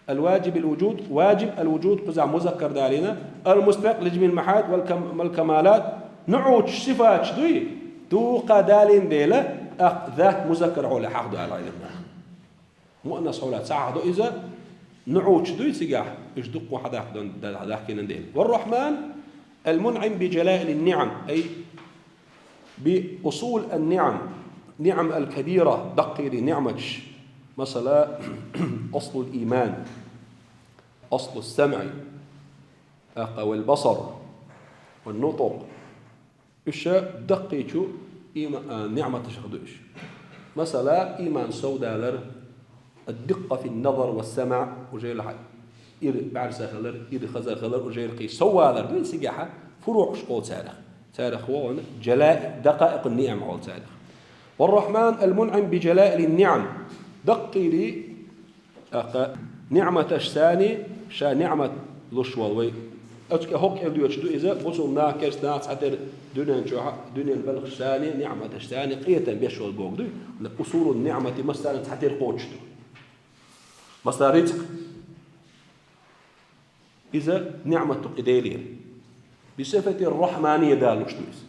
ал-ваджиб ал-вуджуд, ваджиб ал-вуджуд кхузахь музаккар далийна, ал-мустахьикъ ли жамиӀил махьамид вал кам-, вал камалат, нуьӀучу сифаташ дуй, дукха далийна дела, тӀаккха зат музаккар хьоле хьахдо аьлла Ӏилманхой. Муаннас хьоле ца хьахдо иза, нуьӀучу дуй цигахь, уьш дуккха хьадахкина дела. Вар-Рахьман ал-мунӀим би жалаил ан-ниӀам, ай би усул ан-ниӀам, ниӀам ал-кабира, даккхийрий ниӀматаш, масала, аслул иман, аслус самӀи, тӀаккха вал басар, ван нутӀкъ. Уьш даккхийчу има-, а, ниӀматашах ду уьш. Масала, иман совдалар, ад-диккъа фин-назар вас-самаӀ, уже ира бӀаьрса хилар, ира хазар хилар, уже кхин соввалар ду цигахь, фуруӀаш олу царах. Царах вогӀун жалаи-, дакъаикъун-ниӀам олу царах. Вар-Рахьман ал-мунӀим би жалаил ан-ниӀам. Даккхийрий, тӀаккха ниӀматаш царний, Ша ниӀмат луш волу вай. Оцу кӀе хӀокху кӀел доьдуш ду иза, бусулба нах, керста нах цхьатера дуьнен чохь, дуьнен белхаш царний, ниӀматаш царний, къинхетам беш волу бохург ду. Усулун-ниӀмати массарна цхьатера кхочуш ду. Масала, рицкъ. Иза ниӀмат ду кху Делера. Би сифатир-рахьмания далуш ду иза.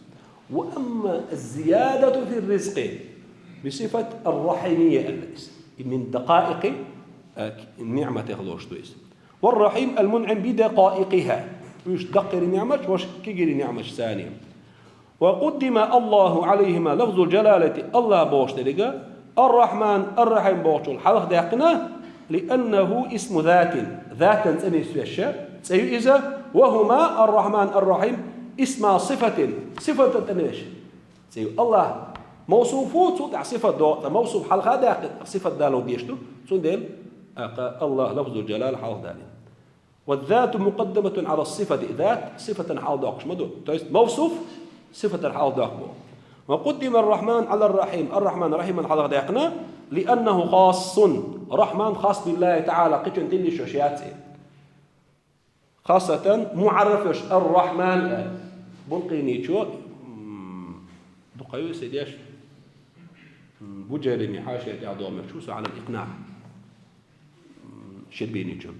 Ва амма аз-зиядату фир-ризкъи би сифатир-рахьимия аьлла иза. И мин дакъаикъи, а, ниӀматех лоруш ду иза. Вар-Рахьим ал-мунӀим би дакъаикъиха. Уьш даккхийрий ниӀматаш, хӀорш кегийрий ниӀматаш царний. Ва къуддима АллахӀу Ӏалайхима лафзул жалалати, АллахӀ бохуш дерг, ар-Рахьман, ар-Рахьим бохучул хьалха даьккхина, лианнаху исму затин, затан цӀе нисвеш цӀе ю иза, ва хӀума, ар-Рахьман, ар-Рахьим, исма сифатин, сифатан цӀе нисвеш цӀе ю. АллахӀ мавсуф ву, цул тӀаьхьа сифат догӀу, ткъа мавсуф хьалха даьккхина, сифат далур деш ду, цундела, а, кху АллахӀ лафзул жалал хьалха далийна. Ваз-зату мукъаддаматун Ӏала с-сифати. Зат сифатана хьалха доккхуш ма ду. То есть мавсуф сифатана хьалха доккху боху. Ва къуддима ар-Рахьман Ӏала р-Рахьим. Ар-Рахьман Рахьимана хьалха даьккхина, лианнаху хассун. Рахьман хас биллахӀи таӀала, кхечун тилла йиш йолуш яц и. Хассатан муӀарраф йолуш ар-Рахьман аьлла. Булкъиничо, м, дукха ю седеш, м, Буджайрими хьашия тӀехь догӀмаш чу со Ӏалал икънаӀ. М, Ширбиничо.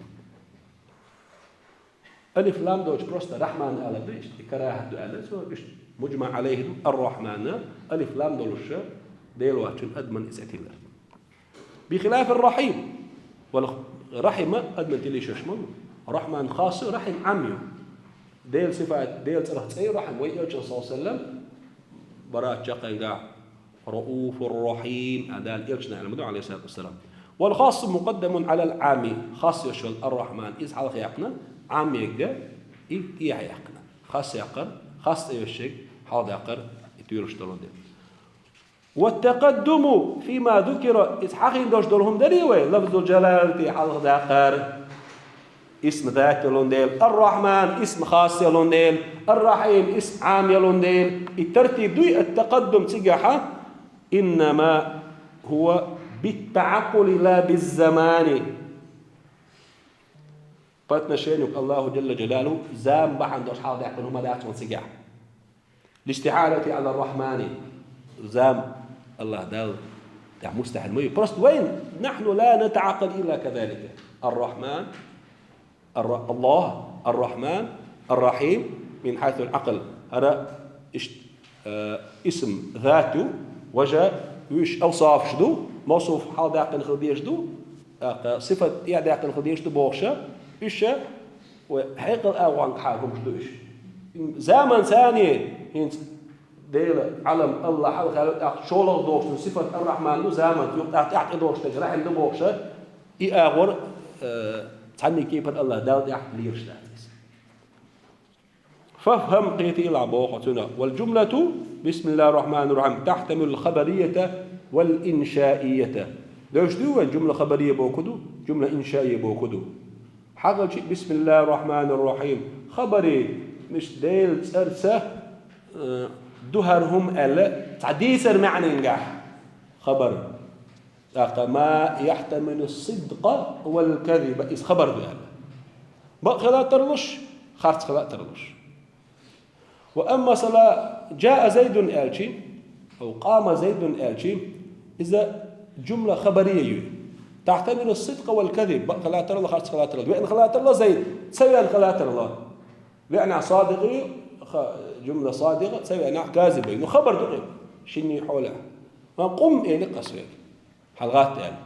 Алиф-лам долчу просто Рахьман алар ду, иштта карахӀат ду аьлла, цо иштта муджма Ӏалайхи ду, ар-Рахьман, алиф-лам долуш, Дела воцчун адаман иза тиллар. Бихилафи р-Рахьим. Вала Рахьим адаман тилла йиш йолуш ма ду. Рахьман хас ю, Рахьим Ӏам ю. Дела сифат, Дела цӀарах цӀе ю Рахьим, вай элчан, саллаллаху Ӏалайхи ва саллам, Барат чаккхенгахь, Рауфур-Рахьим, а, Дала элчанна аьлла ма ду, Ӏалайхиссалату вассалам. Вал-хассу мукъаддамун Ӏалал-Ӏамми, хас йолуш йолу ар-Рахьман, иза хьалха яьккхина, Ӏам ерг и тӀехьа яьккхина. Хас яккхар, хас цӀе йолуш ерг хьалха даккхар, и тоьлуш долу дела. Ват-такъаддуму фима зукира, иза хьахийна долуш долу хӀума дарий вай, лафзул жалалати хьалха даккхар. Исм зат йолун дела, ар-Рахьман исм хас йолун дела, ар-Рахьим исм Ӏам йолун дела, и тартиб дуй ат-такъаддум цигахьа, иннама хӀува бит-таӀаккъули ла биз-замани. По отношению к Аллаху Джалла Джалалуху зама бахьана долуш хьалха даьккхина хӀума дац вайн цигахь. Листихьалати Ӏала р-Рахьмани. Зама АллахӀ Далла тӀехь мустахьил ма ю. Просто вайн, нахьну ла натаӀаккъал илла казалика. Ар-Рахьман, ар-Ра-, АллахӀ, ар-Рахьман, ар-Рахьим мин хьайсул Ӏакъл. ХӀара ишт-, э, исм зат ю, важа Уьш авсафаш ду, мавсуф хьалдаьккхина хила дезаш ду, тӀаккха сифат тӀехьадаьккхина хила дезаш ду бохуш, уьш вай хьекъал агӀонгахьа хӀумаш ду уьш. Заманца хӀинца Дела Ӏалам, Аллахь хьалха, тӀаккха шолгӀа долуш ду сифат Ар-Рахьман ду заманца, юха тӀаккха тӀехьа тӀедолуш дерг Рахьим ду бохуш, и агӀор, э, цхьанне кепара Аллахь Далла тӀехь лелаш дац иза. فافهم, кхетийла боху цунах. والجملة بسم الله الرحمن الرحيم تحتمل الخبرية والإنشائية. Девш ду вайн, жумла хабария боху ду, жумла иншаия боху ду. Хьагъачи, بسم الله الرحمن الرحيم. Хабари, миш Делан цӀарца, э, ду хӀара хӀума аьлла, цхьа дийцар маьӀнангахь хабар. ТӀаккха ما يحتمل الصدق والكذب, иза хабар ду аьлла. Бакъ хила а тарлуш, харц хила а тарлуш. Ва амма масала جاء زيد аьлчи, أو قام زيد аьлчи, иза жумла хабария ю. تحتمل الصدق والكذب, бакъ хила а тарлу, харц хила а тарлу. Веана хила а тарлу Зайд, ца веана хила а тарлу. Веана садикъ ю, ха-, жумла садикъа, ца веана казиб ю. Ну, хабар ду кхин, шинне хьолехь. Ма къум эли къасвег. ХьалагӀатта аьлла.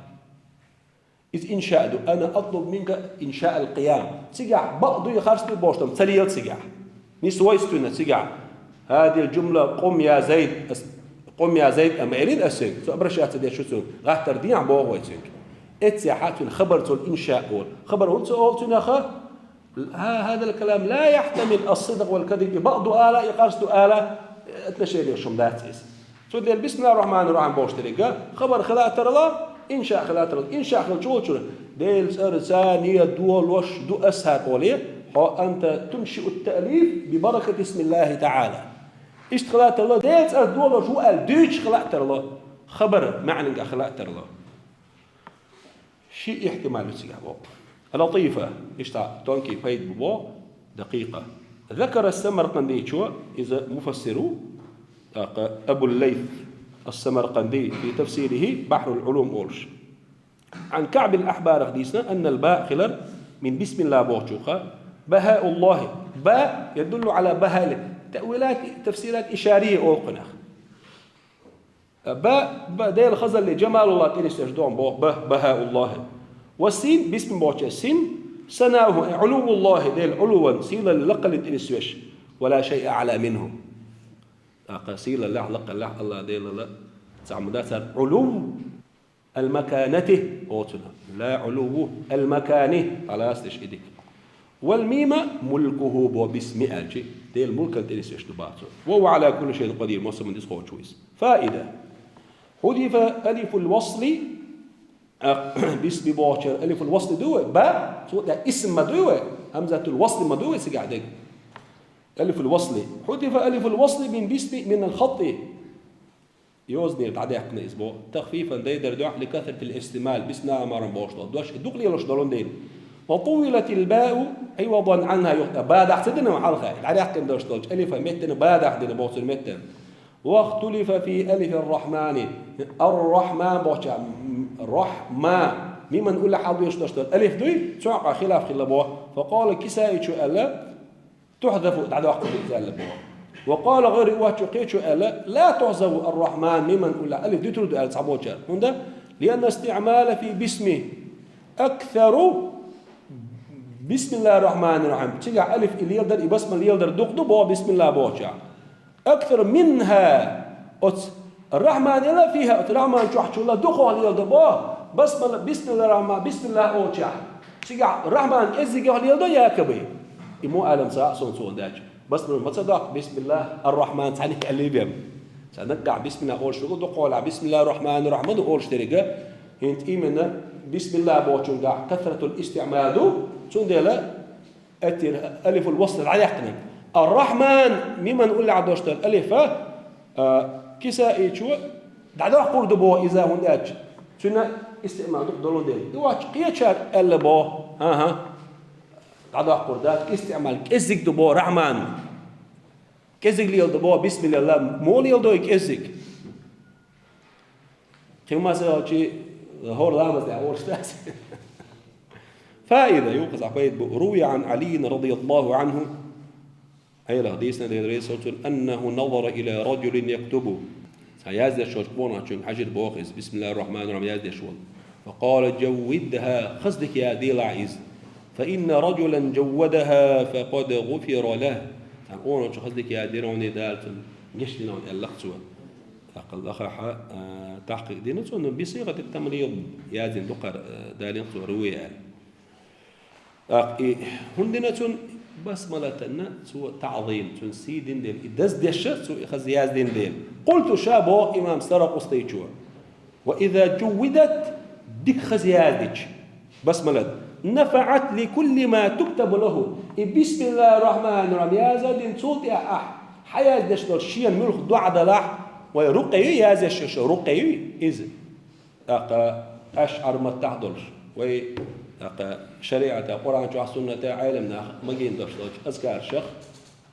Иза иншаъ ду. أنا أطلب منك إنشاء القيام. Цигахь бакъ дуй, харц дуй бохуш ду, ца лела цигахь. Не свойственно цигахь. هذه الجملة قم يا زيد, ас, قم يا زيد, амма элира ас цуьнга. Цо обращаться деш шу цуьнга. ГӀаттар дехьа боху вай цуьнга. Эццехьа цуьнан хабар цо иншаъ олу. Хабар хӀунда ца олу цуьнан аха? ها-، هذا الكلام لا يحتمل الصدق والكذب. И бакъ ду ала, и харц ду ала, отношение шун дац иза. Цундела بسم الله الرحمن الرحيم бохуш дерг хабар хила а тарлу, иншаъ хила а тарлу. Иншаъ хилча волчуьра, Делан цӀарца нийят долуш ду ас хӀара олий, хьо أنت تنشئ التأليف ببركة اسم الله تعالى. Иштта хила а тарлу, Делан цӀарца долуш ву аьлла дуьйцуш хила а тарлу. Хабар маьӀнангахь хила а тарлу. Ши ихтимал ю цигахь боху. لطيفة, иштта тонкий пайда бу боху, دقيقة. ذكر السمرقندي, иза муфассир ву, тӀаккха Абул Лайс ас-Самаркъанди في تفسيره بحر العلوم олуш. عن كعب الأحبار дийцина, أن الباء хилар من بسم الله бохучух, بهاء الله, با يدل على بهاء الله. تأويلات, تفسيرات إشارية олу кхунах. Ба, ба, Дела хазалли, Джамалуллах тӀе нисвеш догӀу боху, ба, Бахауллахи. Ва син, бисми бохуча син, санаух, э, Ӏулувуллахи, Дела Ӏулуван, сийлалли, лакхалли тӀе нисвеш. Ва ла шайъа аъла минху. ТӀаккха сийлаллехь, лакхаллехь Аллах Делала цхьа хӀума дац хӀара Ӏулув, ал-маканати, оцуна. Ла Ӏулуву, ал-макани, халас деш и дика. Вал мима мулкуху бо бисми аьлчи, Дела мулкан тӀе нисвеш ду бацо. Ва хува Ӏала кулли шайъин къадир, массаман диза кхочу ву иза. Фаида. Худифа алифул васли, а, бисми бохучара алифул васли ду вай, ба, цо тӀе исм ма ду вай, хӀамзатул васли ма ду вай цигахь дег. Алифул васли. Худифа алифул васли мин бисми минал хатти. Йозанера дӀадаьккхина иза боху. Тахфифан дайдар дуьхьа ли касратил истимал, бисмилла маран бохуш долу. Дош и дукха лелош долун дела. Ва тувилатил бау Ӏивадан Ӏанха юхта. Ба дахь ца дина хьалха? ДӀадаьккхина дош долчу алифа меттана ба дахь дина боху цуьнан меттана. Вахтулифа фи алифир рахмани. Ар-рахман бохуча, рахма. Миман улла хьал доьшуш долу алиф дуй, цуьнга хилаф хилла боху. Фа къала Кисаичу аьлла, Тухьзафу, дӀадоккхур ду иза аьлла боху. Ва къала гӀайру, ваччу кхечо аьлла, ла тухьзафу ар-рахман миман улла алиф дуьтур ду аьлла цхьаболчара. ХӀунда? Лианна истиъмала фи бисми аксару бисмиллахир рахманир рахим. Цигахь алиф и леладар, и басмала леладар дукха ду боху бисмилла бохучахь. Аксару минха. Оцу Рахман яла фиха, оцу Рахман чохь чула дукхох леладо бо, басмала, бисмилла Рахман, бисмилла олчахь. Цигахь Рахман кӀеззигех леладо якобы. И мо алам ца а суна цунна даьча. Басмала ма ца доккху, бисмилла ар-Рахман цхьаьна аьлли бен. Ца наггахь бисмилла олуш вуго дукхолахь, бисмилла Рахман Рахман олуш деррига. ХӀинца именно бисмилла бохучунгахь касратул истиъмал ду, цундела Атир алифул васл дӀаяьккхина. Ар-Рахман миман уллехь дош долу алифа, а, Кисаичо дӀадоккхур ду боху иза хӀунда аьлча. Цуьнан истиъмал дукха долун дела. И вач кхечара аьлла боху. ХӀан-хӀа. ДӀадоккхур дац, истиъмал кӀеззиг ду боху Рахман. КӀеззиг леладо боху, бисмилла, мо леладо и кӀеззиг. Кхин масала чи хӀора ламаз тӀехь олуш дац. Фаида, юкъа цхьа пайда бу. Руви Ӏан Ӏалийин радияллаху Ӏанху. Ӏелах дийцина Дела реза хилчун, аннаху назара ила раджулин яктубу. Цхьа яздеш волчу къонахчуьнга хьаьжира боху иза, бисмиллахӀир-рахьманир-рахьим яздеш волу. فقال: جودها, хаза дика язделахь иза. فإن رجلا جودها فقد غفر له. Цхьана къонахчо хаза дика яздира хьуна, Дала цунна гечдина хьуна, аьлла-кх цо. ТӀаккха лахахь, а, тахькъикъ дина цо, но بصيغة التمريض яздина ду-кх хӀара, а, далийна-кх цо, روي аьлла. ТӀаккха и хӀунда дина цунна? Басмалатана цо таӀзим, цунна сий дина дела, и даздеш цо и хаза яздина дела. قلت, ша боху имам Саракъустайчо: وإذا جودت, дика хаза яздича басмалат, نفعت لكل ما تكتب له. И бисмиллахӀир-рахьманир-рахьим яздина, цул тӀаьхьа ахь хьаяздеш долу шена муьлхха доӀа далахь, вай рукъе ю яздеш йолу, рукъе ю иза. ТӀаккха ашӀар маттахь долуш, вай тӀаккха шариӀата, Къуръан чохь, сунната, Ӏелам наха магийна долуш долчу азкаршах,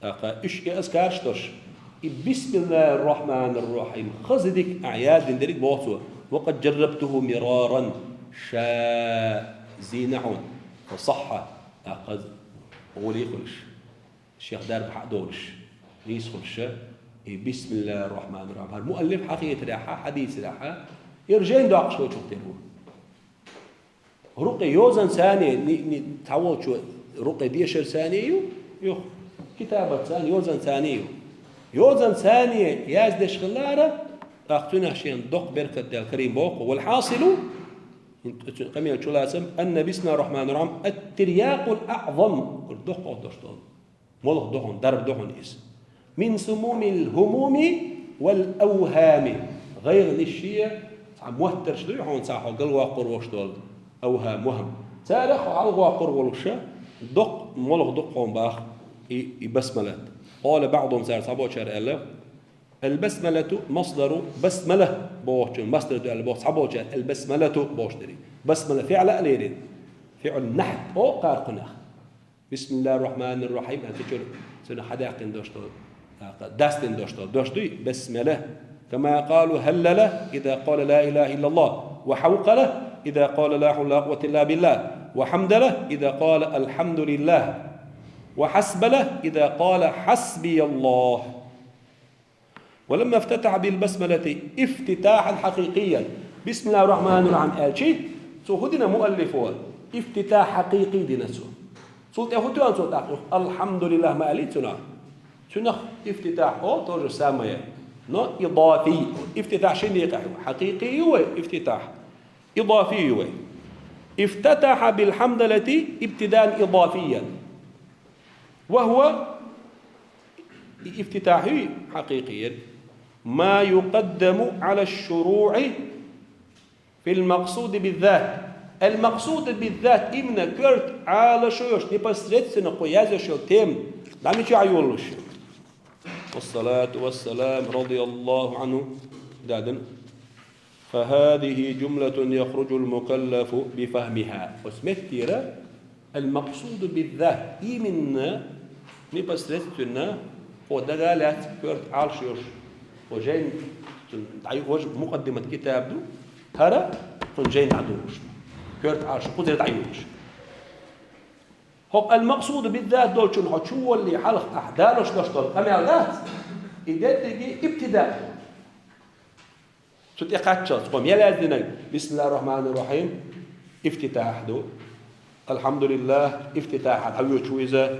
тӀаккха уьш и азкарш долуш, и бисмиллахӀир-рахьманир-рахьим хаза дика ахь яздина дерг боху цо, وقد جربته مرارا, ша зийна хьуна, فصح, тӀаккха гӀоле хуьлуш. Шех дарба хьа а долуш, нийса хуьлуш, и бисмиллахӀир-рахьманир-рахьим. ХӀара муаллиф хьан хетарехь, хьан дийцарехь, яра жайна доккхуш волчух тера ву. Рукъе йозанца ни-, ни-, цхьаволчо рукъе дешарца ни ю, юха китабатца ни, йозанца ни ю. Йозанца ни яздеш хилара, тӀаккха цуьнан шена доккха беркат даьлла карийна боху. والحاصل, къамел чулацам, أن بسم الله الرحمن الرحيم الترياق الأعظم, доккха долуш долу. Молха ду хьуна, дарба ду хьуна иза. من سموم الهموم والأوهام. ГӀайгӀанаш, цхьа моттарш дуй хьуна, цхьа хьо галваккхур волуш долу авхам, вахам. Царах хьо хьалхаваккхур волуша, доккха молха ду хьуна боху и, и басмалат. قال بعضهم, цара цхьаболчара аьлла: البسملة مصدر, басмала бохучун масдар ду аьлла боху цхьаболчара, البسملة бохуш дерг. Басмала фиӀла а лерина. ФиӀл нахьт, о, кхаркхунах. بسم الله الرحمن الرحيم аьлла, цуьнан хьадаьккхина дош ду, дастина дош ду, дош дуй, басмала. كما قالوا هلل إذا قال لا إله إلا الله، وحوقل إذا قال لا حول ولا قوة إلا بالله، وحمدل إذا قال الحمد لله، وحسبل إذا قال حسبي الله. ولما افتتح بالبسملة افتتاحا حقيقيا. بسم الله الرحمن الرحيم аьлчи, цо хӀун дина муаллифо? Ифтитахь хьакъикъи дина цо. Цул тӀе хӀун тоьхна цо тӀаккха? الحمد لله ма аьллий цунах. Цунах ифтитахь о, то же самое, но идафи. Ифтитахь шина декъехь ю. Хьакъикъи ю вай ифтитахь, идафи ю вай. افتتح بالحمدلة ابتداء إضافيا. وهو, и ифтитахь ю хьакъикъи, ما يقدم على الشروع في المقصود بالذات. المقصود بالذات именно коьрта Ӏалашо йолуш, непосредственно кхо яздеш йолу тема дӀа мичахь йолуш. والصلاة والسلام رضي الله عنه, да, дин. فهذه جملة يخرج المكلف بفهمها. Оцу меттера المقصود بالذات именно, непосредственно, хьо дага лаьцна коьрта Ӏалашо йолуш, хьо жайна, цунна дӀайо-, важа мукъаддимат китаб ду, хӀара цунна жайна дӀадолуш, коьрта Ӏалашо кхузара дӀайолуш. ХӀокху المقصود بالذات долчунна хьо чуволлий хьалха ахь далош дош долу къамел дац, и дерриге ибтида. Цу тӀе кхаччалц, хьо мел яздинарг, بسم الله الرحمن الرحيم, ифтитахь ду. الحمد لله, ифтитахьа дӀавоьдуш ву иза.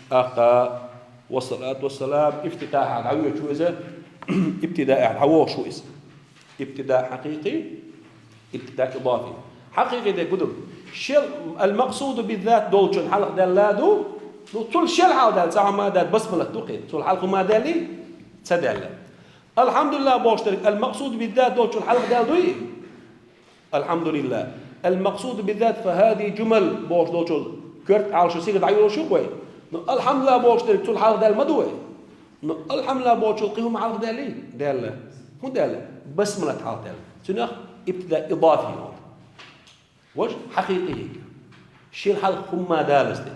ТӀаккха والصلاة والسلام, ифтитахьа дӀавоьдуш ву иза. Ибтидаэхь дӀавогӀуш ву иза. Ибтида хьакъикъи, ибтида идафи. Хьакъикъи де гуду. Шел, المقصود بالذات долчун хьалха даьлла ду, ну, цул шел хьалха даьлла, цхьа хӀума даьлла, басмалат ду кхин. Цул хьалха хӀума даьллий? Ца даьлла. الحمد لله бохуш дерг, المقصود بالذات долчун хьалха даьлла дуй? الحمد لله. المقصود بالذات فهذه جمل бохуш долчул коьрта Ӏалашо сиха дӀайолуш ю вай. Ну, الحمد لله бохуш дерг цул хьалха даьлла ма ду вай. Ну, الحمد لله бохучул кхин хӀума хьалха даьллий? Даьлла. ХӀун даьлла? Басмалат хьалха даьлла. Цунах ибтида идафи йолу. Важа хьакъикъи хӀинца. Шел хьалха хӀума далаза дерг.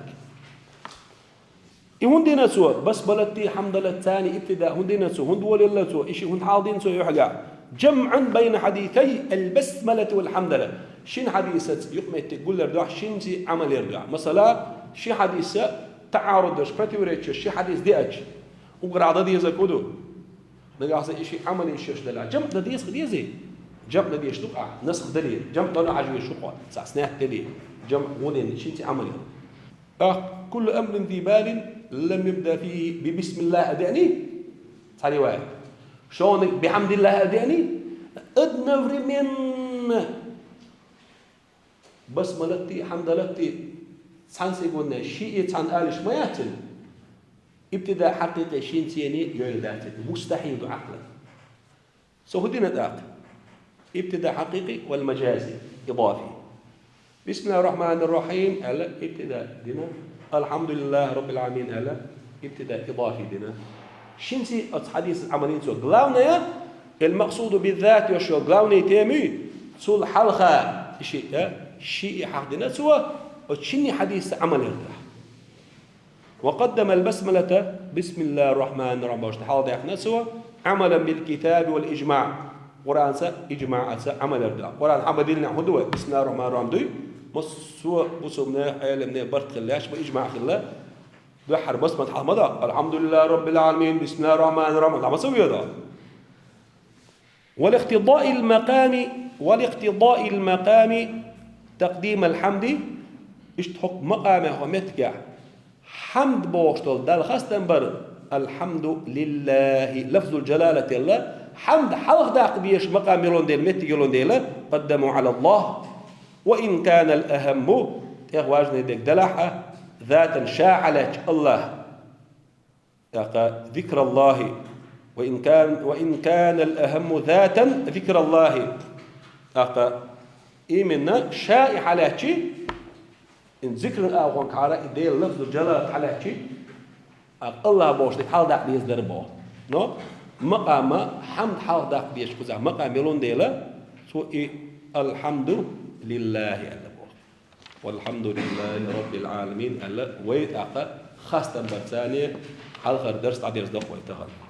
И хӀунда дина цо, басмалатти, хьамдалатцани ибтида хӀунда дина цо, хӀунда волаелла цо, и ши хӀунда хьалха дина цо юьхьга? جمعا بين حديثي البسملة والحمدلة. Шина хьадисаца юкъаметтиг гуллер дуьхьа, шинций Ӏамал яр дуьхьа. Масала, ши хьадиса таӀаруд деш, противоречие, ши хьадис деача, угара дан дезарг хӀун ду? Нагахь санна и ши Ӏамал йеш йолуш далахь, жамӀ дан деза хила дезий? ЖамӀ дан дезаш ду-кх ахь, насх дале, жамӀ дан хьажа везаш ву-кх хьо, цхьа снят дале, жамӀ гӀо ден, шин цӀе Ӏамал яр. ТӀаккха «Куллу амрин зи балин лам юбда фихи би бисмиллахӀ» аьлла деаний? Цхьа риваят. Шоник «бихьамдиллахӀ» аьлла деаний? Одновременно. Басмалатти, хьамдалатти цхьана сегунна шиъ цхьана алиш ма яц иза. Ибтида хьакъикъи шин цӀений йойла дац иза. МустахӀил ду Ӏакълан. Со хӀун дина тӀаккха? Ибтида хьакъикъи вал мажази, идафи. «Бисмиллахир рахманир рахим» аьлла, ибтида дина. «Алхьамдулиллахи раббил Ӏаламин» аьлла, ибтида идафи дина. Шин цӀе оцу хьадисаца Ӏамал йина цо. Главное, ал-макъсуду биззат йолуш йолу главный тема, цул хьалха и шиъ, шиъ хьахдина цо, оцу шинне хьадисаца Ӏамал яр тӀехь. «Ва къаддамал басмалата, бисмиллахир рахманир рахим», бохуш хьалха даьккхина цо, «Ӏамалан бил китаби вал ижмаӀ». Къуръанца, ижмаӀаца Ӏамал яр ду. Къуръан хьан бан диллина хӀун ду вай? «Бисмиллахир рахманир рахим» дуй? Массо а бусулбанех, Ӏеламнех барт хилла, яш ма ижмаӀ хилла. Дуьххьара басмалат хьалха ма до. «Алхьамдулиллахи раббил Ӏаламин, бисмиллахир рахманир рахим» ма ца веза. «Ва ликтидаил макъами, ва ликтидаил макъами такъдимал хьамди», иштта хӀокху макъамехь, хӀокху меттигехь хьамд бохуш долу Далла хастам бар, «Алхьамду лиллахи», лафзул жалалатилла, хьамд хьалха даккха дезаш макъам йолун дела, меттиг йолун дела, «къаддаму Ӏалаллахь, ва ин канал ахамму», тӀехь важный дерг далахь а, затан ша хьалаьцча Аллахь. ТӀаккха «зикраллахи», «ва ин кан-, ва ин канал ахамму затан зикраллахи». ТӀаккха именно ша и хьалаьцчи, ин зикран агӀонгахьара и Делан лафзу жалалат хьалаьцчи, а Аллахь бохуш дерг хьалха даккха деза дара боху. Но макъама хьамд хьалха даккха дезаш кхузахь макъам йолун дела, цо и «Алхьамду лиллахи» аьлла боху. «Валхьамдулиллахи раббил Ӏаламин» аьлла, вай тӀаккха хастам бар царне хьалхара дарс дӀадерзадо вай тахана.